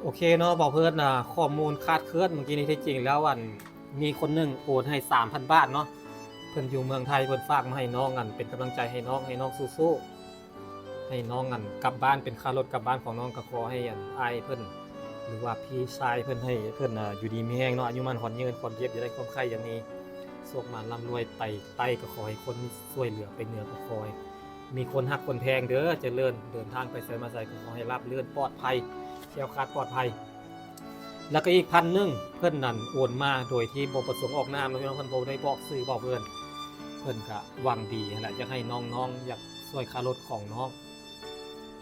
ໂອເຄເນາະ ບ່າວເພິ່ນ ອາ ຂໍ້ມູນຄາດເຄື່ອນເມື່ອກີ້ນີ້ ທີ່ຈິງແລ້ວ ອັນ ມີຄົນໜຶ່ງໂອນໃຫ້ສາມພັນບາດເນາະ ເພິ່ນຢູ່ເມືອງໄທ ເພິ່ນຝາກມາໃຫ້ນ້ອງ ອັນ ເປັນກຳລັງໃຈໃຫ້ນ້ອງ ໃຫ້ນ້ອງສູ້ໆ ໃຫ້ນ້ອງ ອັນ ກັບບ້ານ ເປັນຄ່າລົດກັບບ້ານຂອງນ້ອງ. ກໍຂໍໃຫ້ ອັນ ອ້າຍເພິ່ນ ຫຼືວ່າພີ່ຊາຍເພິ່ນ ໃຫ້ເພິ່ນ ອາ ຢູ່ດີມີແຮງເນາະ ອາຍຸໝັ້ນຂວັນຍືນ ຄວາມເຈັບຢ່າໄດ້ ຄວາມໄຂ້ຢ່າມີ ໂຊກໝານລ່ຳລວຍ ໄປໃຕ້ກໍຂໍໃຫ້ຄົນຊ່ວຍເຫຼືອ ໄປເໜືອກໍຂໍໃຫ້ມີຄົນຮັກຄົນແພງເດີ ຈະເລີນ ເດີນທາງໄປໃສມາໃສກໍຂໍໃຫ້ລາບລື່ນ ປອດໄພ ແຄ້ວຄາດປອດໄພ. ແລ້ວກໍອີກພັນໜຶ່ງ ເພິ່ນນັ້ນໂອນມາໂດຍທີ່ບໍ່ປະສົງອອກນາມເນາະ ພີ່ນ້ອງ ເພິ່ນບໍ່ໄດ້ບອກຊື່ບອກເພິ່ນ ເພິ່ນກະຫວັງດີຫັ້ນແຫຼະ ຢາກໃຫ້ນ້ອງໆ ຢາກຊ່ວຍຄ່າລົດຂອງນ້ອງ.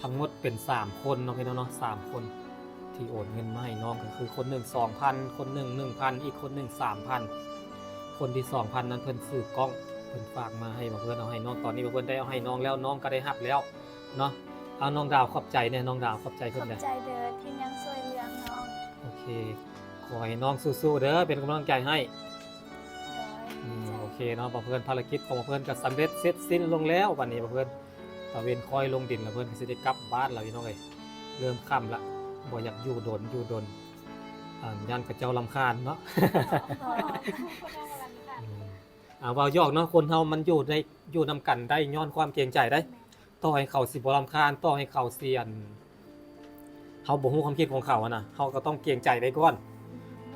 ທັງໝົດເປັນສາມຄົນເນາະ ພີ່ນ້ອງເນາະ ສາມຄົນທີ່ໂອນເງິນມາໃຫ້ນ້ອງ ກໍຄືຄົນໜຶ່ງສອງພັນ ຄົນໜຶ່ງໜຶ່ງພັນ ອີກຄົນໜຶ່ງສາມພັນ. ຄົນທີ່ສອງພັນນັ້ນເພິ່ນຊື່ກ້ອງ ເພິ່ນຝາກມາໃຫ້ ເພິ່ນເອົາໃຫ້ນ້ອງ ຕອນນີ້ເພິ່ນໄດ້ເອົາໃຫ້ນ້ອງແລ້ວ ນ້ອງກໍໄດ້ຮັບແລ້ວເນາະ. ເອົາ ນ້ອງດາວ ຂອບໃຈແດ່ ນ້ອງດາວ ຂອບໃຈເພິ່ນແດ່ ຂອບໃຈເດີທີ່ຍັງຊ່ວຍເຫຼືອນ້ອງ. ໂອເຄ ຂໍໃຫ້ນ້ອງສູ້ໆເດີ ເປັນກຳລັງໃຈໃຫ້. ໂດຍ ອືມ ຂອບໃຈ. ໂອເຄເນາະ ບ່າວເພິ່ນ ພາລະກິດຂອງບ່າວເພິ່ນກໍສຳເລັດເສັດສິ້ນລົງແລ້ວ. ບັດນີ້ບ່າວເພິ່ນຕາເວັນຄ້ອຍລົງດິນແລ້ວ ເພິ່ນກໍຊິໄດ້ກັບບ້ານແລ້ວ ພີ່ນ້ອງເອີຍ ເລີ່ມຄ່ຳລະ ບໍ່ຢາກຢູ່ດົນ ຢູ່ດົນ ອາ ຢ້ານເຂົາເຈົ້າລຳຄານເນາະ. ອືມ ອາ ເວົ້າຢອກເນາະ ຄົນເຮົາມັນຢູ່ໄດ້ ຢູ່ນຳກັນໄດ້ຍ້ອນຄວາມເກງໃຈໄດ໋. ແມ່ນ. ຕໍ່ໃຫ້ເຂົາຊິບໍ່ລຳຄານ ຕໍ່ໃຫ້ເຂົາຊິ ອັນ ເຮົາບໍ່ຮູ້ຄວາມຄິດຂອງເຂົາຫັ້ນນະ ເຮົາກໍຕ້ອງເກງໃຈໄວ້ກ່ອນ.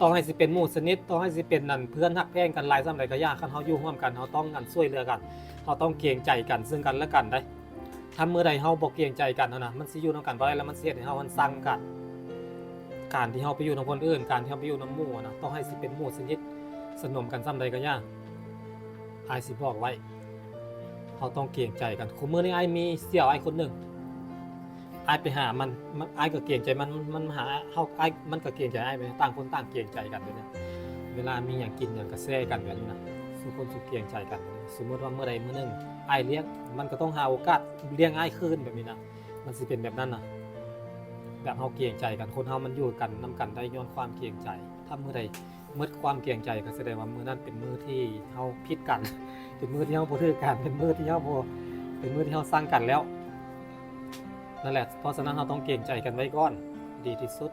ຕໍ່ໃຫ້ຊິເປັນໝູ່ສະໜິດ ຕໍ່ໃຫ້ຊິເປັນ ອັນ ເພື່ອນຮັກແພງກັນຫຼາຍສ່ຳໃດກໍຢ່າ ຄັນເຮົາຢູ່ຮ່ວມກັນ ເຮົາຕ້ອງ ອັນ ຊ່ວຍເຫຼືອກັນ ເຮົາຕ້ອງເກງໃຈກັນເຊິ່ງກັນແລະກັນໄດ໋. ຖ້າມື້ໃດເຮົາບໍ່ເກງໃຈກັນຫັ້ນນະ ມັນຊິຢູ່ນຳກັນບໍ່ໄດ້ ແລ້ວມັນຊິເຮັດໃຫ້ເຮົາຫັ້ນຊັງກັນ. ການທີ່ເຮົາໄປຢູ່ນຳຄົນອື່ນ ການທີ່ເຮົາໄປຢູ່ນຳໝູ່ຫັ້ນນະ ຕໍ່ໃຫ້ຊິເປັນໝູ່ສະໜິດ ສະໜົມກັນສ່ຳໃດກໍຢ່າ ອ້າຍຊິບອກໄວ້ ເຮົາຕ້ອງເກງໃຈກັນ. ຄູ່ມື້ນີ້ອ້າຍມີສ່ຽວອ້າຍຄົນໜຶ່ງ ອ້າຍໄປຫາມັນ ມັນ ອ້າຍກໍເກງໃຈມັນ ມັນມາຫາເຮົາ ອ້າຍ ມັນກໍເກງໃຈອ້າຍ ຕ່າງຄົນຕ່າງເກງໃຈກັນແບບນີ້. ເວລາມີຫຍັງກິນຫຍັງກໍແຊກັນແບບນີ້ນະ ສູ່ຄົນສູ່ເກງໃຈກັນ. ສົມມຸດວ່າມື້ໃດມື້ໜຶ່ງອ້າຍລ້ຽງ ມັນກໍຕ້ອງຫາໂອກາດລ້ຽງອ້າຍຄືນແບບນີ້ນະ ມັນຊິເປັນແບບນັ້ນນະ. ແບບເຮົາເກງໃຈກັນ ຄົນເຮົາມັນຢູ່ກັນນຳກັນໄດ້ຍ້ອນຄວາມເກງໃຈ. ຖ້າມື້ໃດ ໝົດຄວາມເກງໃຈ ກໍສະແດງວ່າມື້ນັ້ນເປັນມື້ທີ່ເຮົາຜິດກັນ ເປັນມື້ທີ່ເຮົາບໍ່ຖືກກັນ ເປັນມື້ທີ່ເຮົາບໍ່ ເປັນມື້ທີ່ເຮົາຊັງກັນແລ້ວ. ນັ້ນແຫຼະ ເພາະສະນັ້ນເຮົາຕ້ອງເກງໃຈກັນໄວ້ກ່ອນ ດີທີ່ສຸດ.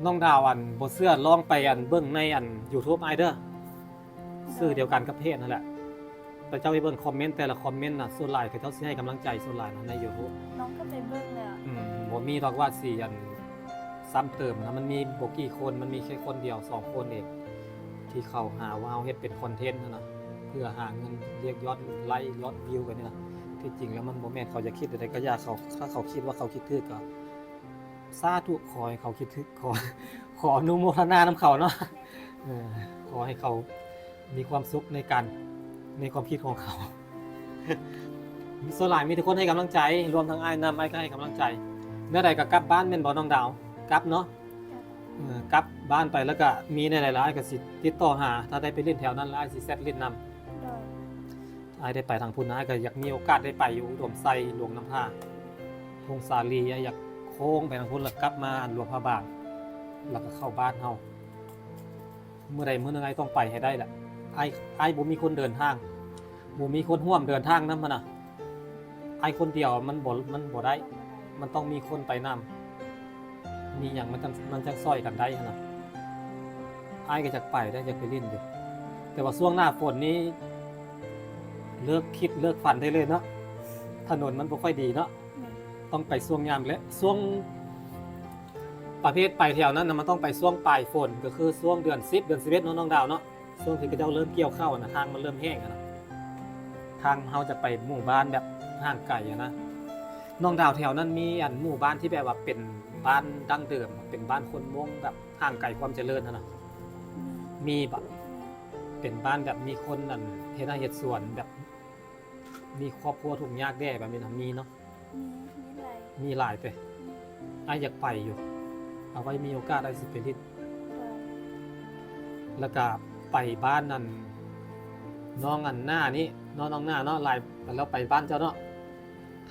ນ້ອງດາວ ອັນ ບໍ່ເຊື່ອລອງໄປ ອັນ ເບິ່ງໃນ ອັນ YouTube ອ້າຍເດີ ຊື່ດຽວກັນກັບເພຈຫັ້ນແຫຼະ. ແຕ່ເຈົ້າໄປເບິ່ງຄອມເມັນແຕ່ລະຄອມເມັນນະ ສ່ວນຫຼາຍເຂົາເຈົ້າຊິໃຫ້ກຳລັງໃຈສ່ວນຫຼາຍນະ ໃນ YouTube. ນ້ອງກໍໄປເບິ່ງແລ້ວ. ອືມ ບໍ່ມີດອກວ່າຊິ ອັນ ຊ້ຳເຕີມນະ ມັນມີບໍ່ກີ່ຄົນ ມັນມີແຄ່ຄົນດຽວສອງຄົນເອງ ທີ່ເຂົາຫາວ່າເຮົາເຮັດເປັນຄອນເທັນຫັ້ນນະ ເພື່ອຫາເງິນລຽກຍອດໄລ ຍອດວິວໄປນີ້ນະ. ທີ່ຈິງແລ້ວມັນບໍ່ແມ່ນ ເຂົາຢາກຄິດແນວໃດກໍຢ່າ ເຂົາ ຖ້າເຂົາຄິດວ່າເຂົາຄິດຖືກກໍ ສາທຸ ຂໍໃຫ້ເຂົາຄິດຖືກ ຂໍ ຂໍອະນຸໂມທະນານຳເຂົາເນາະ. ເອີ ຂໍໃຫ້ເຂົາມີຄວາມສຸກໃນການ ໃນຄວາມຄິດຂອງເຂົາ. ສ່ວນຫຼາຍມີແຕ່ຄົນໃຫ້ກຳລັງໃຈ ລວມທັງອ້າຍນຳ ອ້າຍກໍໃຫ້ກຳລັງໃຈ. ແນວໃດກໍກັບບ້ານແມ່ນບໍ່ ນ້ອງດາວ? ກັບເນາະ. ເອີ ກັບບ້ານໄປແລ້ວກໍມີແນວໃດລະ ອ້າຍກໍຊິຕິດຕໍ່ຫາ ຖ້າໄດ້ໄປຫຼິ້ນແຖວນັ້ນລະ ອ້າຍຊິແຊັດຫຼິ້ນນຳ. ໂດຍ. ອ້າຍໄດ້ໄປທາງພຸ້ນນະ ອ້າຍກໍຢາກມີໂອກາດໄດ້ໄປຢູ່ອຸດົມໄຊ ຫຼວງນ້ຳທາ ທົ່ງສາລີ ອ້າຍຢາກໂຄ້ງໄປທາງພຸ້ນ ແລ້ວກັບມາ ອັນ ຫຼວງພະບາງ ແລ້ວກໍເຂົ້າບ້ານເຮົາ. ມື້ໃດມື້ໜຶ່ງອ້າຍຕ້ອງໄປໃຫ້ໄດ້ລະ. ອ້າຍ ອ້າຍບໍ່ມີຄົນເດີນທາງ ບໍ່ມີຄົນຮ່ວມເດີນທາງນຳຫັ້ນນະ. ອ້າຍຄົນດຽວມັນບໍ່ ມັນບໍ່ໄດ້ ມັນຕ້ອງມີຄົນໄປນຳ ມີຫຍັງມັນຈັ່ງ ມັນຈັ່ງຊ່ອຍກັນໄດ້ຫັ້ນນະ. ອ້າຍກໍຢາກໄປເດ້ ຢາກໄປຫຼິ້ນຢູ່ ແຕ່ວ່າຊ່ວງໜ້າຝົນນີ້ ເລີກຄິດເລີກຝັນໄດ້ເລີຍເນາະ ຖະໜົນມັນບໍ່ຄ່ອຍດີເນາະ. ແມ່ນ ຕ້ອງໄປຊ່ວງຍາມແລະ ຊ່ວງ ປະເພດໄປແຖວນັ້ນນະ ມັນຕ້ອງໄປຊ່ວງປາຍຝົນ ກໍຄືຊ່ວງເດືອນສິບ ເດືອນສິບເອັດເນາະ ນ້ອງດາວເນາະ. ຊ່ວງທີ່ເຂົາເຈົ້າເລີ່ມກ່ຽວເຂົ້ານະ ທາງມັນເລີ່ມແຫ້ງຫັ້ນນະ ທາງເຮົາຈະໄປໝູ່ບ້ານແບບຫ່າງໄກຫັ້ນນະ. ນ້ອງດາວ ແຖວນັ້ນມີອັນໝູ່ບ້ານທີ່ແບບວ່າເປັນບ້ານດັ້ງເດີມ ເປັນບ້ານຄົນມົ້ງແບບຫ່າງໄກຄວາມຈະເລີນຫັ້ນນະ ມີບໍ່? ເປັນບ້ານແບບມີຄົນອັນເຮັດໄຮ່ເຮັດສວນ ແບບມີຄອບຄົວທຸກຍາກແດ່ແບບນີ້ນະ ມີເນາະ? ມີ ມີຫຼາຍ ມີຫຼາຍເຕະ. ອືມ ອ້າຍຢາກໄປຢູ່ ເອົາໄວ້ມີໂອກາດອ້າຍຊິໄປຫຼິ້ນ. ແລ້ວກະໄປບ້ານນັ້ນ ນ້ອງອັນໜ້ານີ້ເນາະ ນ້ອງໜ້າເນາະ ຫຼາຍ ແລ້ວໄປບ້ານເຈົ້າເນາະ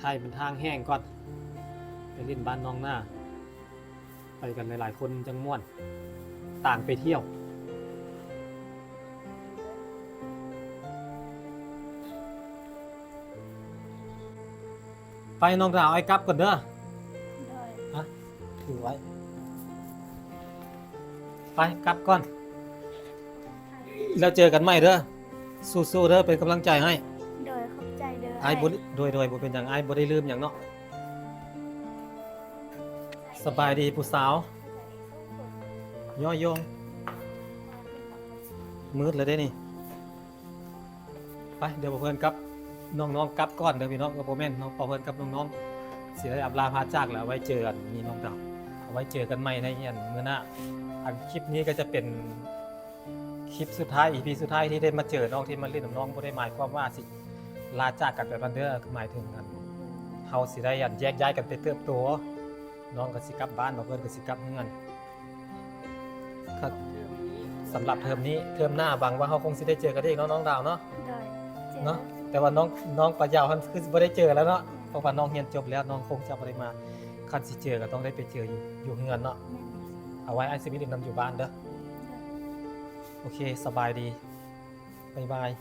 ໃຫ້ມັນທາງແຫ້ງກ່ອນ ໄປຫຼິ້ນບ້ານນ້ອງໜ້າ. ໄປກັນຫຼາຍໆຄົນຈັ່ງມ່ວນ ຕ່າງໄປທ່ຽວ. ໄປນ້ອງດາວ ອ້າຍກັບກ່ອນເດີ. ໂດຍ ຮະ ຖືໄວ້ ໄປກັບກ່ອນ ແລ້ວເຈີກັນໃໝ່ເດີ. ສູ້ໆເດີ ເປັນກຳລັງໃຈໃຫ້. ໂດຍ ຂອບໃຈເດີ ອ້າຍບໍ່ ໂດຍໆ ບໍ່ເປັນຫຍັງ ອ້າຍບໍ່ໄດ້ລືມຫຍັງເນາະ. ສະບາຍດີຜູ້ສາວ ຍໍຍົງ ມືດແລ້ວເດ້ນີ້. ໄປ ດຽວບ່າວເພິ່ນກັບນ້ອງໆກັບກ່ອນເດີພີ່ນ້ອງ. ເອີ ບໍ່ແມ່ນ ນ້ອງບ່າວເພິ່ນກັບນ້ອງໆຊິໄດ້ອຳລາພາຈາກແລ້ວ ໄວ້ເຈີກັນ ນີ້ນ້ອງດາວ ເອົາໄວ້ເຈີກັນໃໝ່ໃນອັນມື້ໜ້າ. ອັນຄລິບນີ້ກໍຈະເປັນ ຄລິບສຸດທ້າຍ ອີພີສຸດທ້າຍທີ່ໄດ້ມາເຈີນ້ອງ ທີ່ມາຫຼິ້ນນຳນ້ອງ ບໍ່ໄດ້ໝາຍຄວາມວ່າຊິລາຈາກກັນແບບນັ້ນເດີ. ໝາຍເຖິງອັນ ເຮົາຊິໄດ້ອັນແຍກຍ້າຍກັນໄປເຕີບໂຕ ນ້ອງກໍຊິກັບບ້ານ ບ່າວເພິ່ນກໍຊິກັບເຮືອນ. ກໍສຳລັບເທີມນີ້ ເທີມໜ້າຫວັງວ່າເຮົາຄົງຊິໄດ້ເຈີກັນອີກເນາະ ນ້ອງດາວເນາະ. ໂດຍ ເນາະ ແຕ່ວ່ານ້ອງ ນ້ອງປາຍາວຫັ້ນຄືຊິບໍ່ໄດ້ເຈີແລ້ວເນາະ ເພາະວ່ານ້ອງຮຽນຈົບແລ້ວ ນ້ອງຄົງຈະບໍ່ໄດ້ມາ. ຄັນຊິເຈີກໍຕ້ອງໄດ້ໄປເຈີຢູ່ ຢູ່ເຮືອນເນາະ. ແມ່ນ ເອົາໄວ້ອ້າຍຊິໄປຫຼິ້ນນຳຢູ່ບ້ານເດີ. ໂອເຄ ສະບາຍດີ ບາຍບາຍ.